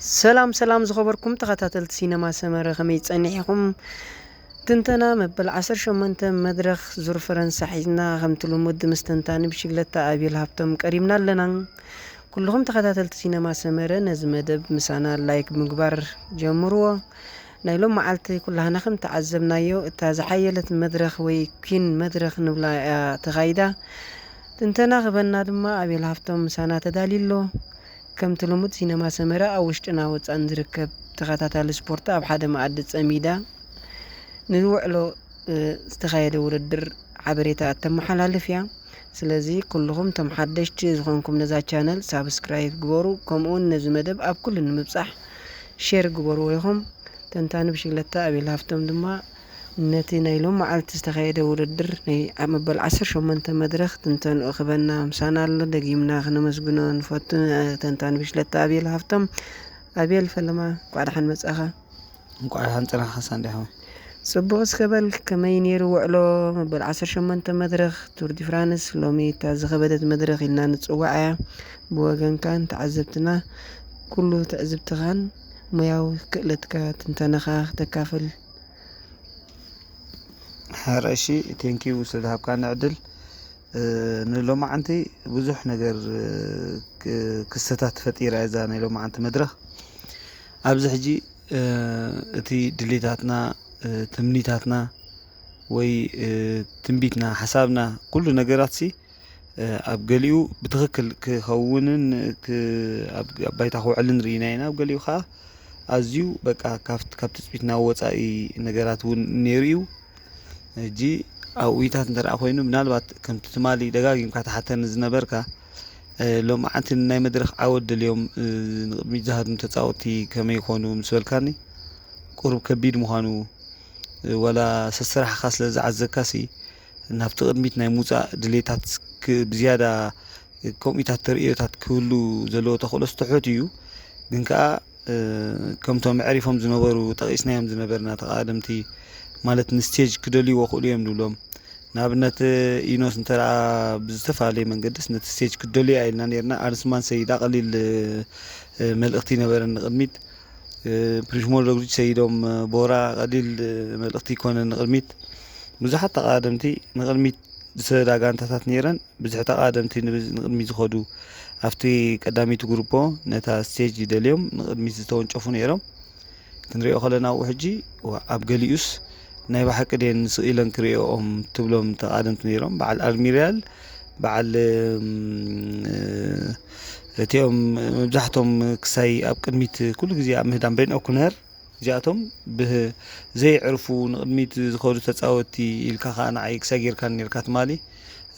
ሰላም ሰላም ዝኸበርኩም ተኸታተልቲ ሲነማ ሰመረ፣ ከመይ ጸኒሕኹም? ትንተና መበል ዓሰርተ ሸሞንተ መድረኽ ዙር ፈረንሳ ሒዝና፣ ከምቲ ልሙድ ምስ ተንታኒ ብሽግለታ ኣቤል ሃብቶም ቀሪብና ኣለና። ኩልኹም ተኸታተልቲ ሲነማ ሰመረ ነዚ መደብ ምሳና ላይክ ምግባር ጀምርዎ። ናይ ሎም መዓልቲ ኩላህና ከም ተዓዘብናዮ እታ ዝሓየለት መድረኽ ወይ ኲን መድረኽ ንብላ እያ ተኻይዳ። ትንተና ክበና ድማ ኣቤል ሃብቶም ምሳና ተዳልዩ ኣሎ። ከምቲ ልሙድ ሲነማ ሰመረ ኣብ ውሽጥና ወጻእን ዝርከብ ተኸታታሊ ስፖርት ኣብ ሓደ መኣዲ ጸሚዳ ንውዕሎ ዝተኻየደ ውድድር ሓበሬታ እተመሓላልፍ እያ። ስለዚ ኩልኹም ቶም ሓደሽቲ ዝኾንኩም ነዛ ቻነል ሳብስክራይብ ግበሩ፣ ከምኡውን ነዚ መደብ ኣብ ኩሉ ንምብጻሕ ሼር ግበርዎ ኢኹም። ተንታኒ ብሽግለታ ኣቤል ሃፍቶም ድማ ነቲ ናይ ሎም መዓልቲ ዝተኻየደ ውድድር ናይ ኣብ መበል ዓሰርተ ሸሞንተ መድረኽ ትንተንኡ ክበና ምሳና ኣሎ። ደጊምና ክነመስግኖ ንፈቱ። ተንታኒ ብሽግለታ ኣቤል ሃፍቶም፣ ኣቤል ፈለማ እንኳዕ ደሓን መጻኻ። እንኳዕ ደሓን ጸናሕካ ሳንዲ ሓወይ። ጽቡቕ እስከ በል፣ ከመይ ነይሩ ውዕሎ መበል ዓሰርተ ሸሞንተ መድረኽ ቱር ዲ ፍራንስ? ሎሚ እታ ዝኸበደት መድረኽ ኢልና ንጽውዓ እያ። ብወገንካን ተዓዘብትና ኩሉ ትዕዝብትኻን ሞያዊ ክእለትካ ትንተነኻ ክተካፍል። ሓረሺ፣ ቴንኪዩ ስለ ዝሃብካኒ ዕድል። ንሎማዓንቲ ብዙሕ ነገር ክስተታት ፈጢራ እዛ ናይ ሎማዓንቲ መድረኽ። ኣብዚ ሕጂ እቲ ድሌታትና፣ ትምኒታትና ወይ ትንቢትና፣ ሓሳብና፣ ኩሉ ነገራትሲ ኣብ ገሊኡ ብትኽክል ክኸውንን ኣብ ባይታ ክውዕልን ርኢና ኢና። ኣብ ገሊኡ ከዓ ኣዝዩ በቃ ካብ ትፅቢትና ወፃኢ ነገራት እውን ነይሩ እዩ። ሕጂ ኣብኡታት እንተ ደኣ ኮይኑ፣ ምናልባት ከምቲ ትማሊ ደጋጊምካ ትሓተኒ ዝነበርካ፣ ሎማዓንቲ ንናይ መድረኽ ዓወት ደልዮም ንቕድሚት ዝሃድሙ ተፃወትቲ ከመይ ይኾኑ ምስ በልካኒ፣ ቁሩብ ከቢድ ምዃኑ፣ ዋላ ሰስራሕኻ ስለ ዝዓዘካሲ፣ ናብቲ ቅድሚት ናይ ምውፃእ ድሌታት ብዝያዳ ከምኡታት ተርእዮታት ክህሉ ዘለዎ ተኽእሎ ትሑት እዩ። ግን ከኣ ከምቶም ኣዕሪፎም ዝነበሩ፣ ጠቒስናዮም ዝነበርና ተቓደምቲ፣ ማለት ንስቴጅ ክደልይዎ ክእሉ እዮም ንብሎም። ንኣብነት ኢኖስ እንተ ብዝተፈላለየ መንገድስ ነቲ ስቴጅ ክደልዮ ኢልና ነርና። ኣርስማን ሰይዳ ቀሊል መልእኽቲ ነበረን ንቕድሚት። ፕሪሽሞ ዶግሪች ሰይዶም ቦራ ቀሊል መልእኽቲ ይኮነን ንቕድሚት። ብዙሓት ተቓደምቲ ንቕድሚት ዝሰዳ ጋንታታት ነይረን። ብዝሒ ተቓደምቲ ንቕድሚት ዝኸዱ ኣብቲ ቀዳሚቱ ግሩፖ ነታ ስቴጅ ደልዮም ንቕድሚት ዝተወንጨፉ ነይሮም። ክንሪኦ ከለና ኣብኡ ሕጂ ኣብ ገሊኡስ ናይ ብሓቂ ደን ስቕ ኢለን ክሪኦኦም ትብሎም ተቓደምቲ ነይሮም። በዓል ኣልሚርያል፣ በዓል እቲኦም መብዛሕቶም ክሳይ ኣብ ቅድሚት ኩሉ ግዜ ኣብ ምህዳም ቤን ኦኩነር፣ እዚኣቶም ብዘይዕርፉ ንቕድሚት ዝኸዱ ተፃወትቲ ኢልካ ከዓ ንዓይ ክሳይ ጌርካ ነርካ ትማሊ።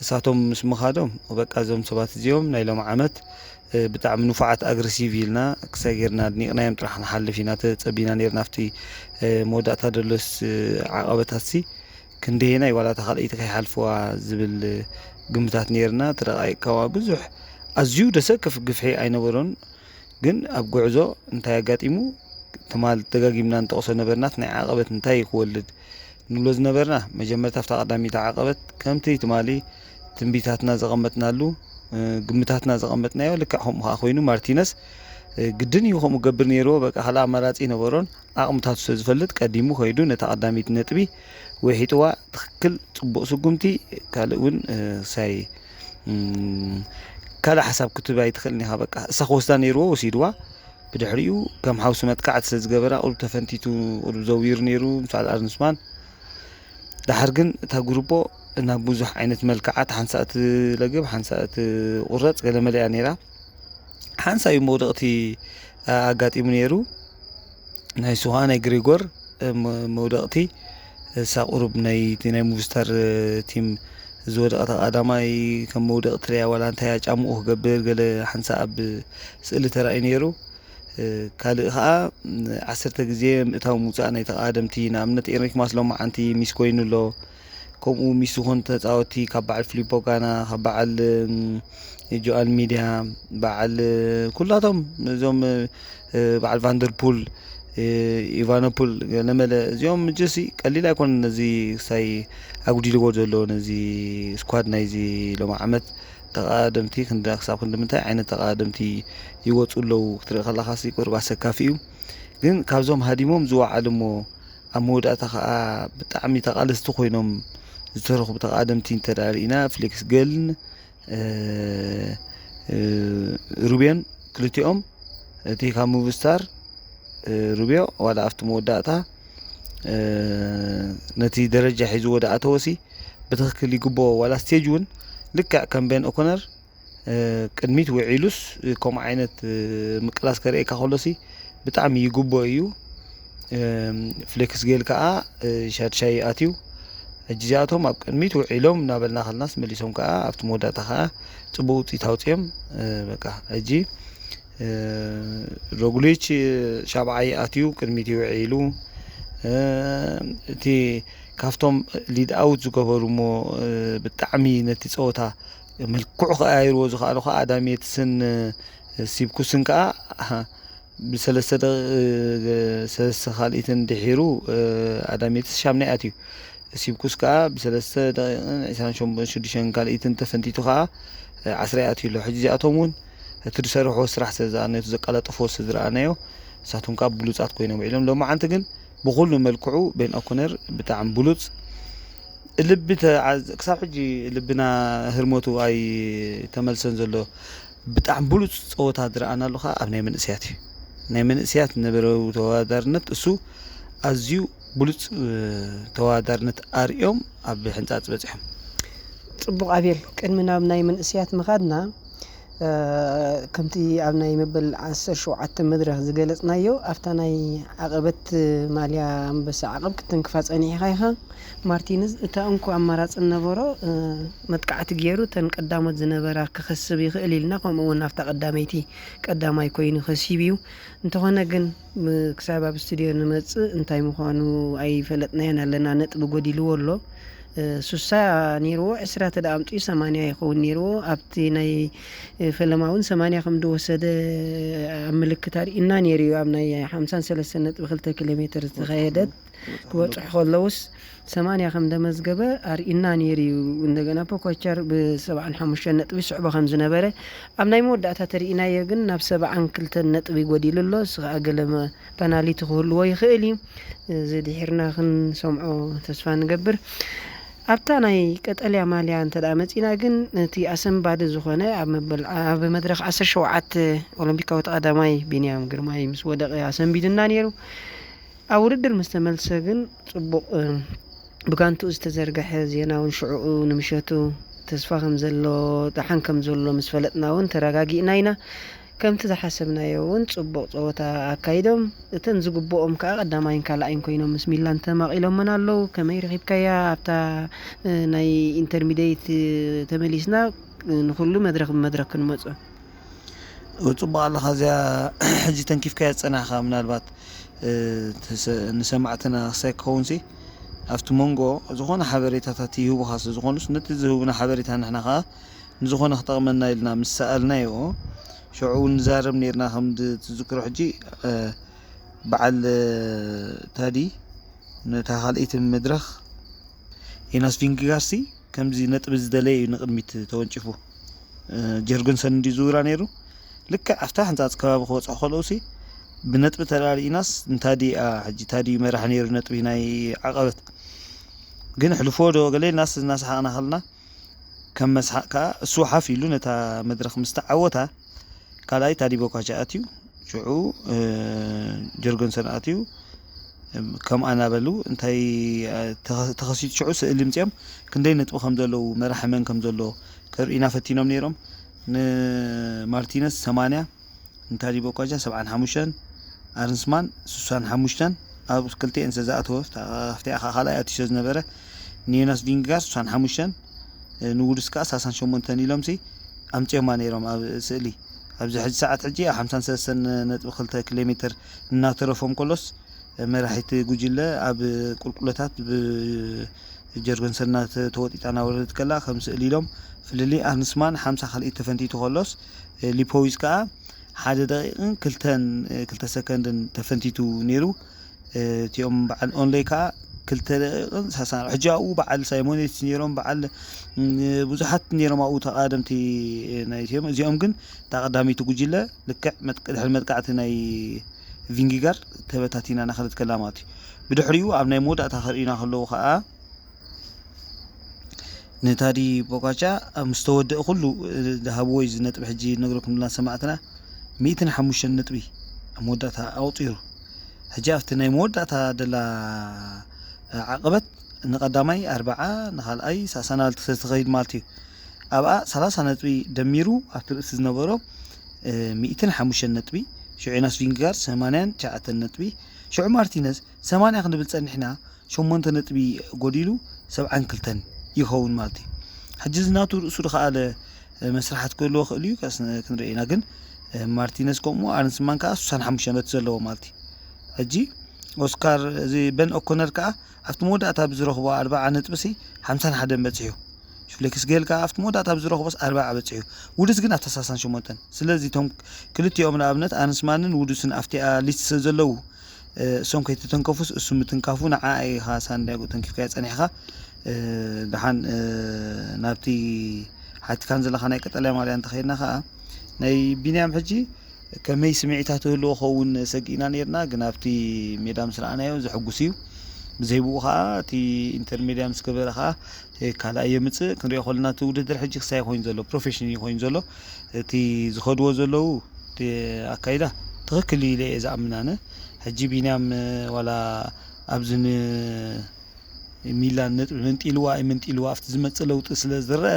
እሳቶም ምስ ምኻዶም በቃ እዞም ሰባት እዚኦም ናይ ሎም ዓመት ብጣዕሚ ንፉዓት ኣግረሲቭ ኢልና ክሳይ ጌርና ኣድኒቕናዮም ጥራሕ ንሓልፍ ኢና ተፀቢና ነርና። ኣብቲ መወዳእታ ደሎስ ዓቐበታትሲ ክንደየናይ ዋላ እታ ካልኣይቲ ከይሓልፍዋ ዝብል ግምታት ነርና። ተደቃይቅካዋ ብዙሕ ኣዝዩ ደሰክፍ ግፍሒ ኣይነበሮን። ግን ኣብ ጉዕዞ እንታይ ኣጋጢሙ? ትማል ደጋጊምና ንጠቕሶ ነበርና፣ እቲ ናይ ዓቐበት እንታይ ክወልድ ንብሎ ዝነበርና፣ መጀመርታ ኣብታ ቀዳሚት ዓቐበት ከምቲ ትማሊ ትንቢታትና ዘቐመጥናሉ፣ ግምታትና ዘቐመጥናዮ ልክዕ ከምኡ ከዓ ኮይኑ። ማርቲነስ ግድን እዩ ከምኡ ገብር ነይርዎ። በቃ ካልእ ኣማራጺ ነበሮን፣ ዓቕምታቱ ስለ ዝፈልጥ ቀዲሙ ከይዱ ነታ ቀዳሚት ነጥቢ ውሒጥዋ። ትኽክል፣ ጽቡቕ ስጉምቲ። ካልእ እውን ሳይ ካልእ ሓሳብ ክትብ ኣይትኽእልን ኢኻ። በቃ እሳ ክወስዳ ነይርዎ ወሲድዋ። ብድሕሪኡ ከም ሓውሲ መጥቃዕቲ ስለ ዝገበራ ቁሩብ ተፈንቲቱ፣ ቁሩብ ዘዊሩ ነይሩ ምስ በዓል ኣርንስማን። ደሓር ግን እታ ጉሩፖ ናብ ብዙሕ ዓይነት መልክዓት ሓንሳእ ትለግብ ሓንሳእ ትቁረፅ ገለመለ እያ ነይራ። ሓንሳእ እዩ መውደቕቲ ኣጋጢሙ ነይሩ። ናይ ሱኻ ናይ ግሪጎር መውደቕቲ እሳ ቁሩብ ናይ ናይ ሙቭስታር ቲም ዝወደቐ ተቓዳማይ ከም መውደቕ ትሪያ ዋላ እንታይ ጫምኡ ክገብር ገለ ሓንሳ ኣብ ስእሊ ተራእዩ ነይሩ። ካልእ ከዓ ዓሰርተ ግዜ ምእታው ምውፃእ ናይ ተቓደምቲ፣ ንኣብነት ኤንሪክ ማስ ሎማዓንቲ ሚስ ኮይኑ ኣሎ። ከምኡ ሚስ ዝኾኑ ተፃወቲ ካብ በዓል ፊሊፖ ጋና፣ ካብ በዓል ጆኣል ሚድያ፣ በዓል ኩላቶም እዞም በዓል ቫንደርፑል፣ ኢቫኖፑል፣ ገለመለ እዚኦም ምጅሲ ቀሊል ኣይኮነን። ነዚ ክሳይ ኣጉዲልዎ ዘሎ ነዚ ስኳድ ናይዚ ሎም ዓመት ተቓደምቲ ክንዲ ክሳብ ክንዲ ምንታይ ዓይነት ተቓደምቲ ይወፁ ኣለዉ ክትርኢ ከለኻ ቁርብ ኣሰካፊ እዩ። ግን ካብዞም ሃዲሞም ዝወዓሉ እሞ ኣብ መወዳእታ ከዓ ብጣዕሚ ተቓለስቲ ኮይኖም ዝተረኽቡ ተቓደምቲ እንተደኣ ርኢና ፍሌክስ ገልን ሩቤን ክልቲኦም እቲ ካብ ሙቭስታር ሩቤዮ ዋላ ኣብቲ መወዳእታ ነቲ ደረጃ ሒዝዎ ደኣ ተወሲ ብትኽክል ይግብኦ ዋላ ስቴጅ እውን ልክዕ ከም ቤን ኦኮነር ቅድሚት ውዒሉስ ከምኡ ዓይነት ምቅላስ ከርእየካ ከሎሲ ብጣዕሚ ይግብኦ እዩ። ፍሌክስ ጌል ከዓ ሻድሻይ ኣትዩ። ሕጂ እዚኣቶም ኣብ ቅድሚት ውዒሎም እናበልና ከልናስ መሊሶም ከዓ ኣብቲ መወዳእታ ከዓ ፅቡቅ ውፅኢት ኣውፅኦም። በቃ ሕጂ ሮግሊች ሻብዓይ ኣትዩ ቅድሚት ይውዒሉ። እቲ ካብቶም ሊድ ኣውት ዝገበሩ እሞ ብጣዕሚ ነቲ ፀወታ መልክዑ ከቀያይርዎ ዝኸኣሉ ከዓ ኣዳሜትስን ሲብኩስን ከዓ ብሰለስተ ደቂቕ ሰለስተ ካልኢትን ድሒሩ ኣዳሜትስ ሻምናይ ኣትዩ። ሲብኩስ ከዓ ብሰለስተ ደቂቕን ዕስራን ሸዱሽተን ካልኢትን ተፈንቲቱ ከዓ ዓስራይ ኣትዩ ኣሎ። ሕጂ እዚኣቶም እውን እቲ ዝሰርሕዎ ስራሕ ስለ ዝኣነቱ ዘቀላጥፍዎ ስለ ዝረኣናዮ ንሳቶም ከዓ ብሉፃት ኮይኖም ውዒሎም። ሎማዓንቲ ግን ብኩሉ መልክዑ ቤን ኦኮነር ብጣዕሚ ብሉፅ ልቢ ክሳብ ሕጂ ልብና ህርመቱ ኣይተመልሰን ዘሎ ብጣዕሚ ብሉፅ ፀወታ ዝረኣናሉ ከዓ ኣብ ናይ መንእሰያት እዩ። ናይ መንእሰያት ነበረው ተወዳዳርነት እሱ ኣዝዩ ብሉፅ ተወዳዳርነት ኣርእዮም ኣብ ሕንፃፅ በፂሖም። ፅቡቕ ኣቤል፣ ቅድሚ ናብ ናይ መንእሰያት ምኻድና ከምቲ ኣብ ናይ መበል ዓሰርተ ሸውዓተ መድረኽ ዝገለፅናዮ ኣብታ ናይ ዓቐበት ማልያ ኣንበሳ ዓቐብ ክትንክፋ ፀኒሕኻ ኢኻ። ማርቲንዝ እታ እንኮ ኣማራፂ ዝነበሮ መጥቃዕቲ ገይሩ እተን ቀዳሞት ዝነበራ ክኸስብ ይኽእል ኢልና፣ ከምኡ እውን ኣብታ ቀዳመይቲ ቀዳማይ ኮይኑ ከሲብ እዩ። እንተኾነ ግን ክሳብ ኣብ ስቱድዮ ንመፅእ እንታይ ምዃኑ ኣይፈለጥናዮን ኣለና። ነጥቢ ጎዲልዎ ኣሎ። ሱሳ ነይርዎ ዕስራ ተደኣምፅኡ ሰማንያ ይኸውን ነይርዎ። ኣብቲ ናይ ፈለማ እውን ሰማንያ ከም ዝወሰደ ኣብ ምልክት ኣርእና ነይሩ እዩ። ኣብ ናይ ሓምሳን ሰለስተን ነጥቢ ክልተ ኪሎ ሜትር ዝተኸየደት ክበፅሑ ከለውስ ሰማንያ ከም ደመዝገበ ኣርእና ነይሩ እዩ። እንደገና ፖኳቻር ብሰብዓን ሓሙሽተን ነጥቢ ስዕቦ ከም ዝነበረ ኣብ ናይ መወዳእታ ተርእናዮ ግን ናብ ሰብዓን ክልተን ነጥቢ ጎዲሉ ኣሎ። እሱ ከዓ ገለ ፓናሊቲ ክህልዎ ይኽእል እዩ። እዚ ድሒርና ክንሰምዖ ተስፋ ንገብር። ኣብታ ናይ ቀጠልያ ማልያ እንተ ደኣ መጺና ግን እቲ ኣሰንባዲ ዝኾነ ኣብ መበል ኣብ መድረኽ ዓሰርተ ሸውዓተ ኦሎምፒካዊ ተቐዳማይ ቢንያም ግርማይ ምስ ወደቐ ኣሰንቢዱና ነይሩ። ኣብ ውድድር ምስ ተመልሰ ግን ጽቡቕ ብጋንትኡ ዝተዘርግሐ ዜና እውን ሽዕኡ ንምሸቱ ተስፋ ከም ዘሎ ደሓን ከም ዘሎ ምስ ፈለጥና እውን ተረጋጊእና ኢና። ከምቲ ዝሓሰብናዮ እውን ጽቡቕ ጸወታ ኣካይዶም እተን ዝግብኦም ከኣ ቀዳማይን ካልኣይን ኮይኖም ምስ ሚላን ተማቒሎመን ኣለዉ። ከመይ ረኺብካያ ኣብታ ናይ ኢንተርሚዲየት ተመሊስና ንኹሉ መድረኽ ብመድረኽ ክንመጾ? ጽቡቕ ኣለኻ እዚኣ ሕጂ ተንኪፍካያ ዝጸናሕካ ምናልባት ንሰማዕትና ክሳይ ክኸውንሲ ኣብቲ መንጎ ዝኾነ ሓበሬታታት ይህቡኻ ስለ ዝኾኑስ ነቲ ዝህቡና ሓበሬታ ንሕና ከኣ ንዝኾነ ክጠቕመና ኢልና ምስ ሰኣልናዮ ሽዑ እውን ንዛረብ ነርና ከም ትዝክሮ ሕጂ በዓል ታዲ ነታ ካልኣይቲ መድረኽ ዮናስ ቪንግጋርሲ ከምዚ ነጥቢ ዝደለየ እዩ ንቕድሚት ተወንጭፉ ጀርገንሰን እንዲ ዝውራ ነይሩ ልክዕ ኣብታ ሕንፃፅ ከባቢ ክበፅሑ ከለውሲ ብነጥቢ ተላሊኢናስ ንታዲ ሕጂ ታዲ መራሕ ነይሩ ነጥቢ ናይ ዓቐበት ግን ሕልፎ ዶ ገለ ኢልናስ እናሰሓቕና ከልና ከም መስሓቕ ከዓ እሱ ሓፍ ኢሉ ነታ መድረኽ ምስ ተዓወታ ካልኣይ ታዲ ቦካቻ ኣትዩ ሽዑ ጀርገንሰን ኣትዩ ከምኣ እናበሉ እንታይ ተኸሲቱ ሽዑ ስእሊ ምፅኦም ክንደይ ነጥቢ ከም ዘለዉ መራሒ መን ከም ዘሎ ከርእዩና ፈቲኖም ነይሮም ንማርቲነስ ሰማንያ ንታዲ ቦካቻ ሰብዓን ሓሙሽተን ኣርንስማን ስሳን ሓሙሽተን ኣብ ክልቲኤን ስለ ዝኣተወ ኣብቲኣ ከዓ ካልኣይ ኣትዩ ስለ ዝነበረ ንዮናስ ቪንጋር ስሳን ሓሙሽተን ንውድስ ከዓ ሰላሳን ሸሞንተን ኢሎምሲ ኣምፅኦማ ነይሮም ኣብ ስእሊ ኣብዚ ሕጂ ሰዓት ሕጂ ኣብ ሓምሳን ሰለስተን ነጥቢ ክልተ ኪሎ ሜትር እናተረፎም ከሎስ መራሒት ጉጅለ ኣብ ቁልቁለታት ብጀርገንሰን እናተወጢጣ እናወረደት ከላ ከም ስእሊ ኢሎም ፍልልይ ኣርንስማን ሓምሳ ካልኢት ተፈንቲቱ ከሎስ ሊፖዊዝ ከዓ ሓደ ደቂቕን ክልተን ክልተ ሰከንድን ተፈንቲቱ ነይሩ። እቲኦም በዓል ኦንለይ ከዓ ክልተ ደቂቕን ሳሳን ሕጂ ኣብኡ በዓል ሳይሞኔት ነይሮም፣ በዓል ብዙሓት ነይሮም ኣብኡ ተቓደምቲ ናይቲኦም። እዚኦም ግን እታ ቀዳመይቲ ጉጅለ ልክዕ ድሕሪ መጥቃዕቲ ናይ ቪንጊጋር ተበታቲና እናኸደት ከላ ማለት እዩ። ብድሕሪኡ ኣብ ናይ መወዳእታ ከርእዩና ከለዉ ከዓ ንታዲ ቦጋቻ ምስ ተወደአ ኩሉ ዝሃብዎ እዩ ዝነጥብ። ሕጂ ነግረኩም ዘለና ሰማዕትና ሚእትን ሓሙሽተን ነጥቢ ኣብ መወዳእታ ኣቑፂሩ። ሕጂ ኣብቲ ናይ መወዳእታ ደላ ዓቐበት ንቐዳማይ ኣርብዓ ንኻልኣይ ሳሳናል ትኸይድ ማለት እዩ። ኣብኣ ሰላሳ ነጥቢ ደሚሩ ኣብቲ ርእሲ ዝነበሮ ሚእትን ሓሙሽተን ነጥቢ፣ ሽዑ ዮናስ ቪንጋር ሰማንያን ትሽዓተን ነጥቢ፣ ሽዑ ማርቲነዝ ሰማንያ ክንብል ጸኒሕና ሸሞንተ ነጥቢ ጎዲሉ ሰብዓን ክልተን ይኸውን ማለት እዩ። ሕጂ እዚ ናቱ ርእሱ ዝኸኣለ መስራሓት ክህልዎ ክእል እዩ ክንርኢ ኢና። ግን ማርቲነዝ ከምኡ ኣርንስማን ከዓ ስሳን ሓሙሽተ ነጥቢ ዘለዎ ማለት እዩ። ሕጂ ኦስካር እዚ በን ኦኮነር ከዓ ኣብቲ መወዳእታ ብዝረኽቦ ኣርብዓ ነጥቢ ሲ ሓምሳን ሓደን በፂሑ። ሽፍሌክስ ጌል ከዓ ኣብቲ መወዳእታ ብዝረኽቦስ ኣርብዓ በፂሑ። ውድስ ግን ኣብታ ሳሳን ሸሞንተን። ስለዚ እቶም ክልቲኦም ንኣብነት ኣርንስማንን ውድስን ኣብቲኣ ሊስት ስለ ዘለዉ እሶም ከይተተንከፉስ እሱ ምትንካፉ ንዓ ኢኻ ሳንዲያጎ ተንኪፍካዮ ጸኒሕካ። ደሓን ናብቲ ሓቲካን ዘለኻ ናይ ቀጠልያ ማልያ እንተኸይድና ከዓ ናይ ቢንያም ሕጂ ከመይ ስምዒታት ህልዎ ኸውን ሰጊእና ነርና፣ ግን ኣብቲ ሜዳ ምስ ረኣናዮ ዘሐጉስ እዩ። ብዘይብኡ ከዓ እቲ ኢንተርሜድያ ምስ ገበረ ከዓ ካልኣይ የምፅእ። ክንሪኦ ከለና እቲ ውድድር ሕጂ ክሳይ ኮይኑ ዘሎ ፕሮፌሽን እዩ ኮይኑ ዘሎ። እቲ ዝኸድዎ ዘለዉ እቲ ኣካይዳ ትኽክል እዩ ኢለ እየ ዝኣምን ኣነ። ሕጂ ቢንያም ዋላ ኣብዚ ንሚላን ነጥቢ መንጢልዋ ኣይመንጢልዋ ኣብቲ ዝመፅእ ለውጢ ስለ ዝረአ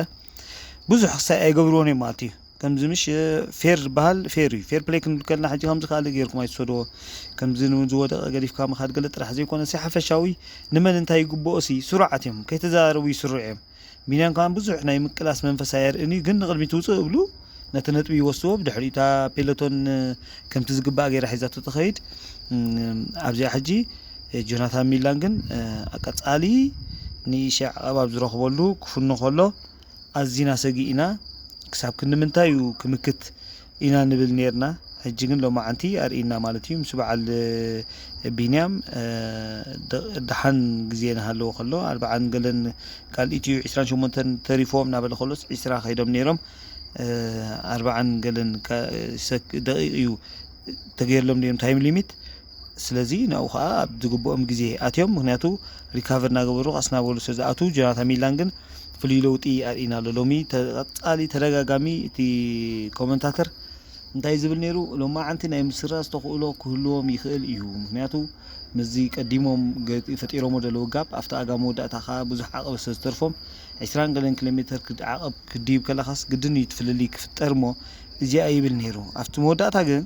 ብዙሕ ክሳይ ኣይገብርዎን እዮም ማለት እዩ። ከምዚ ምሽ ፌር ዝበሃል ፌር እዩ። ፌር ፕሌይ ክንብል ከለና ሕጂ ከምዚ ካልእ ጌርኩም ኣይትሰድዎ። ከምዚ ንዝወደቐ ገዲፍካ ምኻድ ገለ ጥራሕ ዘይኮነ ሲ ሓፈሻዊ ንመን እንታይ ይግብኦ ሲ ስሩዓት እዮም። ከይተዘራረቡ ይስርዑ እዮም። ቢንያም ከኣ ብዙሕ ናይ ምቅላስ መንፈስ ኣየርእን እዩ፣ ግን ንቕድሚት ውፅእ እብሉ ነቲ ነጥቢ ይወስድዎ። ብድሕሪኡ እታ ፔሎቶን ከምቲ ዝግባእ ገይራ ሒዛቶ ትኸይድ። ኣብዚኣ ሕጂ ጆናታን ሚላን ግን ቀጻሊ ንኢሻ ዓቐብ ኣብ ዝረኽበሉ ክፍኖ ከሎ ኣዚና ሰጊእና። ክሳብ ክንዲ ምንታይ እዩ ክምክት ኢና ንብል ኔርና። ሕጂ ግን ሎማዓንቲ ኣርእይና ማለት እዩ። ምስ በዓል ቢንያም ደሓን ግዜ እናሃለዎ ከሎ ኣርብዓን ገለን ካልኢት እዩ ዒስራን ሸሞንተን ተሪፎም እናበለ ከሎስ ዒስራ ከይዶም ነይሮም። ኣርብዓን ገለን ደቂቕ እዩ ተገይርሎም ነይሮም ታይም ሊሚት። ስለዚ ናብኡ ከዓ ኣብ ዝግብኦም ግዜ ኣትዮም። ምክንያቱ ሪካቨር እናገበሩ ቀስ እናበሉ ስለ ዝኣትዉ ጆናታ ሚላን ግን ፍሉይ ለውጢ ኣርእይና ኣሎ። ሎሚ ቀፃሊ ተደጋጋሚ እቲ ኮመንታተር እንታይ ዝብል ነይሩ፣ ሎማዓንቲ ናይ ምስራዝ ተኽእሎ ክህልዎም ይኽእል እዩ። ምክንያቱ ምስዚ ቀዲሞም ፈጢሮሞ ዘለዉ ጋብ ኣብቲ ኣጋ መወዳእታ ከዓ ብዙሕ ዓቐብ ስለ ዝተርፎም ዒስራን ገለን ኪሎ ሜትር ዓቐብ ክድይብ ከለኻስ ግድን እዩ ትፍልልይ ክፍጠር እሞ እዚኣ ይብል ነይሩ። ኣብቲ መወዳእታ ግን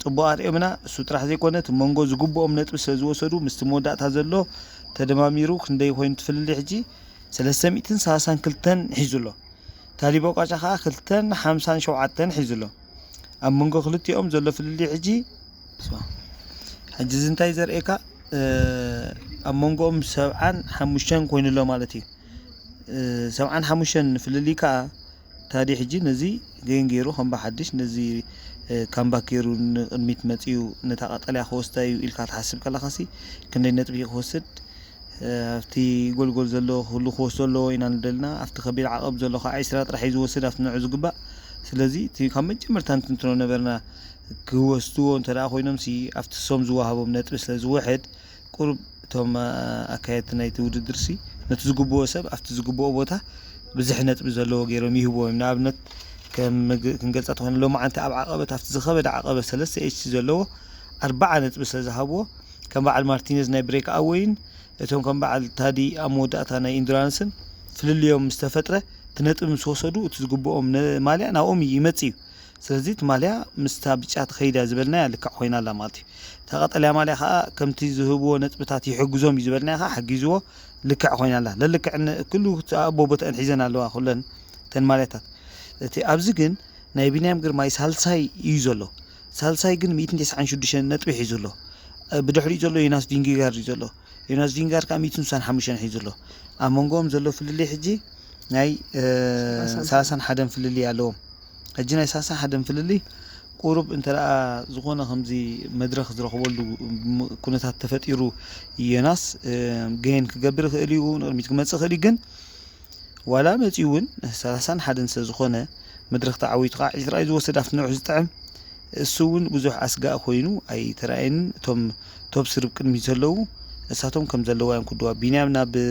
ፅቡቕ ኣርእዮምና። እሱ ጥራሕ ዘይኮነ እቲ መንጎ ዝግብኦም ነጥቢ ስለ ዝወሰዱ ምስቲ መወዳእታ ዘሎ ተደማሚሩ ክንደይ ኮይኑ ትፍልልይ ሕጂ ሰለስተ ሚእትን ሰላሳን ክልተን ሒዙ ኣሎ። ታዲ ቦቃጫ ከዓ ክልተን ሓምሳን ሸውዓተን ሒዙ ኣሎ። ኣብ መንጎ ክልቲኦም ዘሎ ፍልልይ ሕጂ ሕጂ እዚ እንታይ ዘርእየካ ኣብ መንጎኦም ሰብዓን ሓሙሽተን ኮይኑ ኣሎ ማለት እዩ። ሰብዓን ሓሙሽተን ፍልልይ ከዓ ታዲ ሕጂ ነዚ ገይን ገይሩ ከም ብሓድሽ ነዚ ካምባክ ገይሩ ንቕድሚት መፅኡ ነታ ቀጠልያ ክወስዳ እዩ ኢልካ ትሓስብ ከለኻሲ ክንደይ ነጥቢ ክወስድ ኣብቲ ጎልጎል ዘሎ ኩሉ ክወስዶ ኣለዎ ኢና ንደልና። ኣብቲ ከቢድ ዓቐብ ዘሎ ከዓ ዒስራ ጥራሕ እዩ ዝወስድ ኣብቲ ንዑ ዝግባእ። ስለዚ እቲ ካብ መጀመርታ እንትንትኖ ነበርና ክወስድዎ እንተ ደኣ ኮይኖም ሲ ኣብቲ ሶም ዝወሃቦም ነጥቢ ስለ ዝውሕድ ቁሩብ እቶም ኣካየድቲ ናይቲ ውድድር ሲ ነቲ ዝግብኦ ሰብ ኣብቲ ዝግብኦ ቦታ ብዝሕ ነጥቢ ዘለዎ ገይሮም ይህብዎ እዮም። ንኣብነት ከም ክንገልጻ ተኾይና ሎማዓንቲ ኣብ ዓቐበት ኣብቲ ዝኸበደ ዓቐበት ሰለስተ ኤች ሲ ዘለዎ ኣርባዓ ነጥቢ ስለ ዝሃብዎ ከም በዓል ማርቲነዝ ናይ ብሬክ ኣወይን እቶም ከም በዓል ታዲ ኣብ መወዳእታ ናይ ኢንዱራንስን ፍልልዮም ምስ ተፈጥረ እቲ ነጥቢ ምስ ወሰዱ እቲ ዝግብኦም ማልያ ናብኦም ይመጽእ እዩ። ስለዚ እቲ ማልያ ምስታ ብጫ ትኸይድ እያ ዝበልናያ ልክዕ ኮይና ኣላ ማለት እዩ። እታ ቀጠልያ ማልያ ከዓ ከምቲ ዝህብዎ ነጥብታት ይሕግዞም እዩ ዝበልናያ ከዓ ሓጊዝዎ ልክዕ ኮይና ኣላ። ለልክዕን ኩሉ ኣቦ ቦትአን ሒዘን ኣለዋ ኩለን እተን ማልያታት። እቲ ኣብዚ ግን ናይ ቢንያም ግርማይ ሳልሳይ እዩ ዘሎ። ሳልሳይ ግን ሚእትን ተስዓን ሽዱሽተን ነጥቢ ሒዙ ኣሎ። ብድሕሪኡ ዘሎ ዮናስ ቪንጊጋርድ እዩ ዘሎ። ዮናስ ቪንጋርድ ከዓ ሚእትን ስሳን ሓሙሽተን ሒዙ ኣሎ። ኣብ መንጎኦም ዘሎ ፍልልይ ሕጂ ናይ ሰላሳን ሓደን ፍልልይ ኣለዎም። ሕጂ ናይ ሰላሳን ሓደን ፍልልይ ቁሩብ እንተ ደኣ ዝኾነ ከምዚ መድረኽ ዝረኽበሉ ም-፣ ኩነታት ተፈጢሩ፣ ዮናስ፣ እ፣ ገይን ክገብር ይኽእል እዩ፣ ንቕድሚት ክመጽእ ይኽእል እዩ። ግን ዋላ መጺኡ እውን ሰላሳን ሓደን ስለ ዝኾነ፣ መድረኽ ተዓዊቱ ከዓ ዒስራ እዩ ዝወስድ፣ ኣብቲ ንውሕ ዝጥዕም። እሱ እውን ብዙሕ ኣስጋእ ኮይኑ ኣይተራእየንን። እቶም ቶብ ስሪ ቅድሚት ዘለዉ፣ እሳቶም ከም ዘለዋ እዮም ክድዋ። ቢንያም ናብ፣ እ፣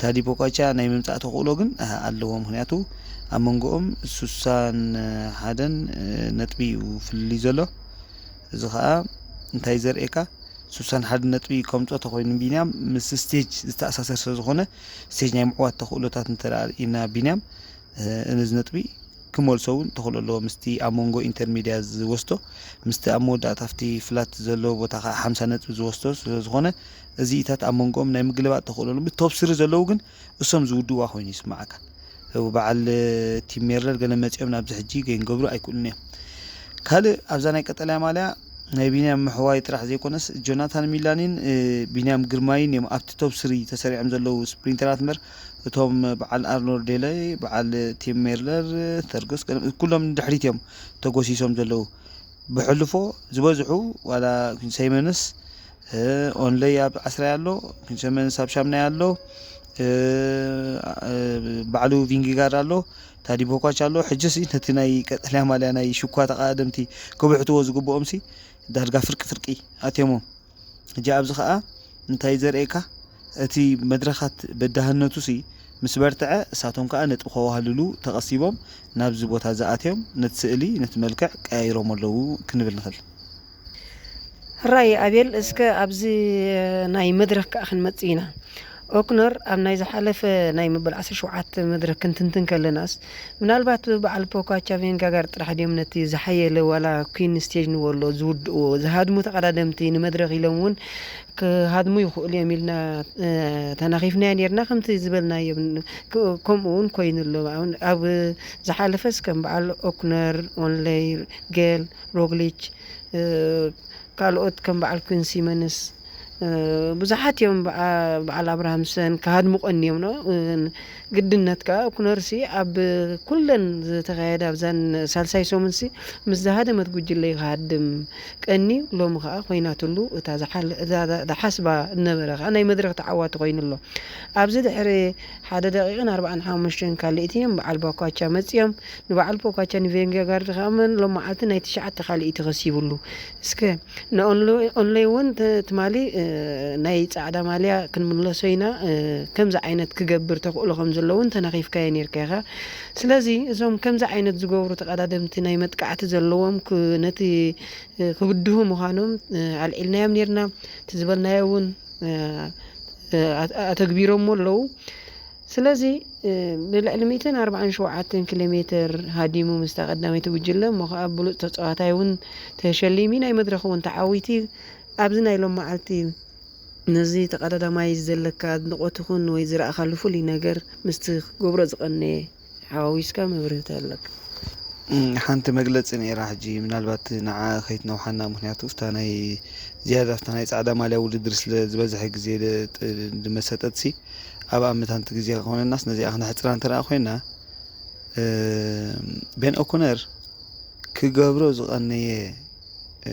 ታዲ ፖኳቻ ናይ ምምጻእ ተኽእሎ ግን፣ እ፣ ኣለዎ። ምኽንያቱ ኣብ መንጎኦም ሱሳን ሓደን፣ እ፣ ነጥቢ እዩ ፍልልይ ዘሎ። እዚ ኸኣ እንታይ ዘርእየካ? ሱሳን ሓደን ነጥቢ ከምጾ ተኾይኑ ቢንያም ምስ ስቴጅ ዝተኣሳሰር ስለ ዝኾነ፣ ስቴጅ ናይ ምዕዋት ተኽእሎታት እንተ ደኣ ርኢና ቢንያም፣ እ፣ ነዚ ነጥቢ ክመልሶ እውን ተኽእሎ ኣለዎ። ምስቲ ኣብ መንጎ ኢንተርሜድያ ዝወስዶ፣ ምስቲ ኣብ መወዳእታ ኣብቲ ፍላት ዘለዎ ቦታ ኸኣ ሓምሳ ነጥቢ ዝወስዶ ስለ ዝኾነ፣ እዚኢታት ኣብ መንጎኦም ናይ ምግልባጥ ተኽእሎ ኣሎ። ብቶፕ ስሪ ዘለዉ ግን እሶም ዝውድዋ ኮይኑ ይስምዓካ። በዓል ቲም ሜርለር ገለ መጺኦም ናብዚ ሕጂ ገይን ገብሩ ኣይክእሉን እዮም። ካልእ ኣብዛ ናይ ቀጠልያ ማልያ ናይ ቢንያም ምሕዋይ ጥራሕ ዘይኮነስ ጆናታን ሚላኒን፣ እ፣ ቢንያም ግርማይን እዮም ኣብቲ ቶፕ ስሪ ተሰሪዖም ዘለዉ ስፕሪንተራት እምበር እቶም በዓል ኣርኖልድ ዴለይ፣ በዓል ቲም ሜርለር፣ ተርጎስ ገለ ኩሎም ንድሕሪት እዮም ተጎሲሶም ዘለዉ። ብሕልፎ ዝበዝሑ ዋላ ኩን ሰይመንስ፣ እ፣ ኦንለይ ኣብ ዓስራይ ኣሎ፣ ኩን ሰይመንስ ኣብ ሻምናይ ኣሎ፣ እ፣ እ፣ ባዕሉ ቪንጊጋርድ ኣሎ፣ ታዲ ቦኳች ኣሎ። ሕጅስ ነቲ ናይ ቀጠልያ ማልያ ናይ ሽኳ ተቓደምቲ ክብሕትዎ ዝግብኦምሲ ዳርጋ ፍርቂ ፍርቂ ኣትዮሞም። ሕጂ ኣብዚ ኸኣ እንታይ ዘርእየካ? እቲ መድረኻት በዳህነቱሲ ምስ በርትዐ፣ እሳቶም ከኣ ነጥቢ ከዋህልሉ ተቐሲቦም ናብዚ ቦታ ዝኣትዮም፣ ነቲ ስእሊ፣ ነቲ መልክዕ ቀያይሮም ኣለዉ ክንብል ንኽእል። ሕራይ ኣቤል፣ እስከ ኣብዚ ናይ መድረኽ ከኣ ክንመጽእ ኢና። ኦክነር ኣብ ናይ ዝሓለፈ ናይ መበል ዓሰርተ ሸውዓተ መድረኽ ክንትንትን ከለናስ፣ ምናልባት በዓል ፖኳቻ ቬንጋጋር ጥራሕ ድዮም ነቲ ዝሓየለ ዋላ ኩን ስቴጅ ንበሎ ዝውድእዎ፣ ዝሃድሙ ተቐዳደምቲ ንመድረኽ ኢሎም እውን ክሃድሙ ይኽእሉ እዮም ኢልና፣ እ፣ ተናኺፍናዮ ኔርና። ከምቲ ዝበልናዮ ብ-፣ ክ-፣ ከምኡ እውን ኮይኑ ኣሎ። ኣብ፣ ኣብ ዝሓለፈስ ከም በዓል ኦክነር፣ ኦንለይ፣ ጌል፣ ሮግሊች፣ እ፣ ካልኦት ከም በዓል ኩን ሲመንስ፣ እ፣ ብዙሓት እዮም። በዓ-፣ በዓል ኣብርሃምሰን ክሃድሙ ቀንዮም ነው። እ፣ ግድነት ከኣ ኩነርሲ ኣብ ኩለን ዝተኻየደ ኣብዛን ሳልሳይ ሰሙንሲ ምስ ዝሃደመት ጉጅለ እዩ ክሃድም ቀንዩ። ሎሚ ከኣ ኮይናትሉ እታ ዝሓል-፣ እዛ ዳ-፣ ዳሓስባ እነበረ ከኣ ናይ መድረኽ ተዓዋቲ ኮይኑ ኣሎ። ኣብዚ ድሕሪ ሓደ ደቂቕን ኣርባዓን ሓሙሽተን ካልእቲ እዮም በዓል ፖኳቻ መጺኦም። ንበዓል ፖኳቻ ንቬንጌጋርድ ከኣ መን ሎም መዓልቲ ናይ ትሽዓተ ካልእቲ ከሲቡሉ። እስከ ንኦንለ-፣ ኦንለይ እውን ተ-፣ ትማሊ፣ እ፣ ናይ ጻዕዳ ማልያ ክንምለሶ ኢና፣ እ፣ ከምዚ ዓይነት ክገብር ተኽእሎ ከም ዘሎ እውን ተናኺፍካዮ ኔርካ ኢኻ። ስለዚ እዞም ከምዚ ዓይነት ዝገብሩ ተቐዳደምቲ ናይ መጥቃዕቲ ዘለዎም ክ-፣ ነቲ፣ እ፣ ክብድሁ ምዃኖም፣ እ፣ ኣልዒልናዮም ኔርና። እቲ ዝበልናዮ እውን፣ እ፣ እ፣ ኣተ-፣ ኣተግቢሮሞ ኣለዉ። ስለዚ፣ እ፣ ንልዕሊ ሚእትን ኣርባዓን ሸውዓተን ኪሎ ሜትር ሃዲሙ ምስታ ቀዳመይቲ ጉጅለ፣ እሞ ኸኣ ብሉጽ ተጻዋታይ እውን ተሸሊሚ፣ ናይ መድረኽ እውን ተዓዊቲ። ኣብዚ ናይ ሎም መዓልቲ ነዚ ተቐዳዳማይ ዘለካ ኣድንቖት ይኹን ወይ ዝረኣኻሉ ፍሉይ ነገር ምስቲ ክገብሮ ዝቐነየ ሓዋዊስካ መብርህቲ ኣለካ። እም፣ ሓንቲ መግለጺ ነይራ፣ ሕጂ ምናልባት ንዓ ከይትነውሓና፣ ምኽንያቱ እፍታ ናይ ዝያዳ እፍታ ናይ ጻዕዳ ማልያ ውድድር ስለ ዝበዝሐ ግዜ ደ-፣ ጥ-፣ ድመሰጠትሲ ኣብ ኣመታንቲ ግዜ ክኾነናስ ነዚኣ ክነሕጽራ እንተ ደኣ ኮይና፣ እ፣ ቤን ኦኮነር ክገብሮ ዝቐነየ፣ እ፣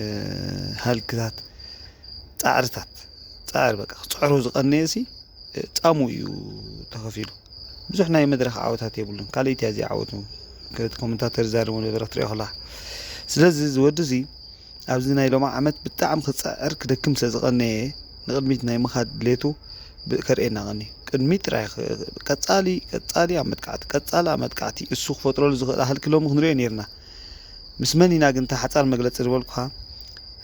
ሃልክታት፣ ጻዕርታት፣ ጻዕሪ በቃ ክጽዕሮ ዝቐነየሲ፣ እ፣ ጻሙ እዩ ተኸፊሉ። ብዙሕ ናይ መድረኽ ዓወታት የብሉን። ካልኣይቲ እያ እዚኣ ዓወቱ። ከ-፣ ኮመንታተር ዝዛረቦ ነበረ ክትሪኦ ከለኻ። ስለዚ እዚ ወዲ እዚ ኣብዚ ናይ ሎማ ዓመት ብጣዕሚ ክጽዕር ክደክም ስለ ዝቐነየ ንቕድሚት ናይ ምኻድ ድሌቱ ብ-፣ ከርእየና ቀንዩ። ቅድሚት ጥራይ ኽ-፣ ቀጻሊ፣ ቀጻሊ ኣብ መጥቃዕቲ፣ ቀጻሊ ኣብ መጥቃዕቲ እሱ ክፈጥረሉ ዝኽእል ኣህልኪ ሎሚ ክንሪኦ ኔርና። ምስ መን ኢና ግን እታ ሓጻር መግለጺ ዝበልኩኻ?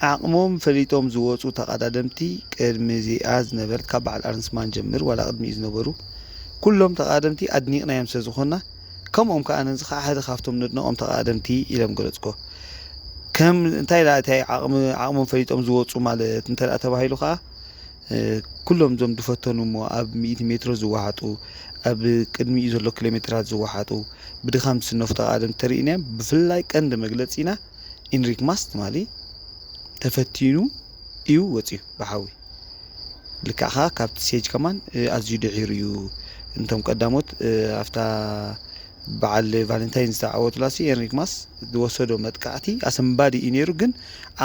ዓቕሞም ፈሊጦም ዝወጹ ተቐዳደምቲ ቅድሚ እዚኣ ዝነበረት ካብ በዓል ኣርንስማን ጀምር ዋላ ቅድሚኡ ዝነበሩ ኩሎም ተቐዳደምቲ ኣድኒቕናዮም ስለ ዝኾንና ከምኦም ከኣ ነዚ ከኣ ሓደ ካብቶም ነድንቖም ተቐዳደምቲ ኢለ ምገለጽኮ። ከም እንታይ ደኣ እቲ ዓቕሚ-፣ ዓቕሞም ፈሊጦም ዝወጹ ማለት እንተ ደኣ ተባሂሉ ከኣ፣ እ፣ ኩሎም እዞም ዝፈተኑ እሞ ኣብ ሚእቲ ሜትሮ ዝወሓጡ፣ ኣብ ቅድሚኡ ዘሎ ኪሎ ሜትራት ዝወሓጡ፣ ብድኻም ዝስነፉ ተቐዳደምቲ ተሪእናዮም። ብፍላይ ቀንዲ መግለጺና ኢንሪክ ማስ ትማሊ ተፈቲኑ እዩ ወጺኡ ብሓዊ። ልክዕ ከኣ ካብቲ ስቴጅ ከማን፣ እ፣ ኣዝዩ ድሒሩ እዩ። እንቶም ቀዳሞት፣ እ፣ ኣብታ በዓል ቫለንታይን ዝተዓወቱላ ሲ ኤንሪክ ማስ ዝወሰዶ መጥቃዕቲ ኣሰንባዲ እዩ ነይሩ፣ ግን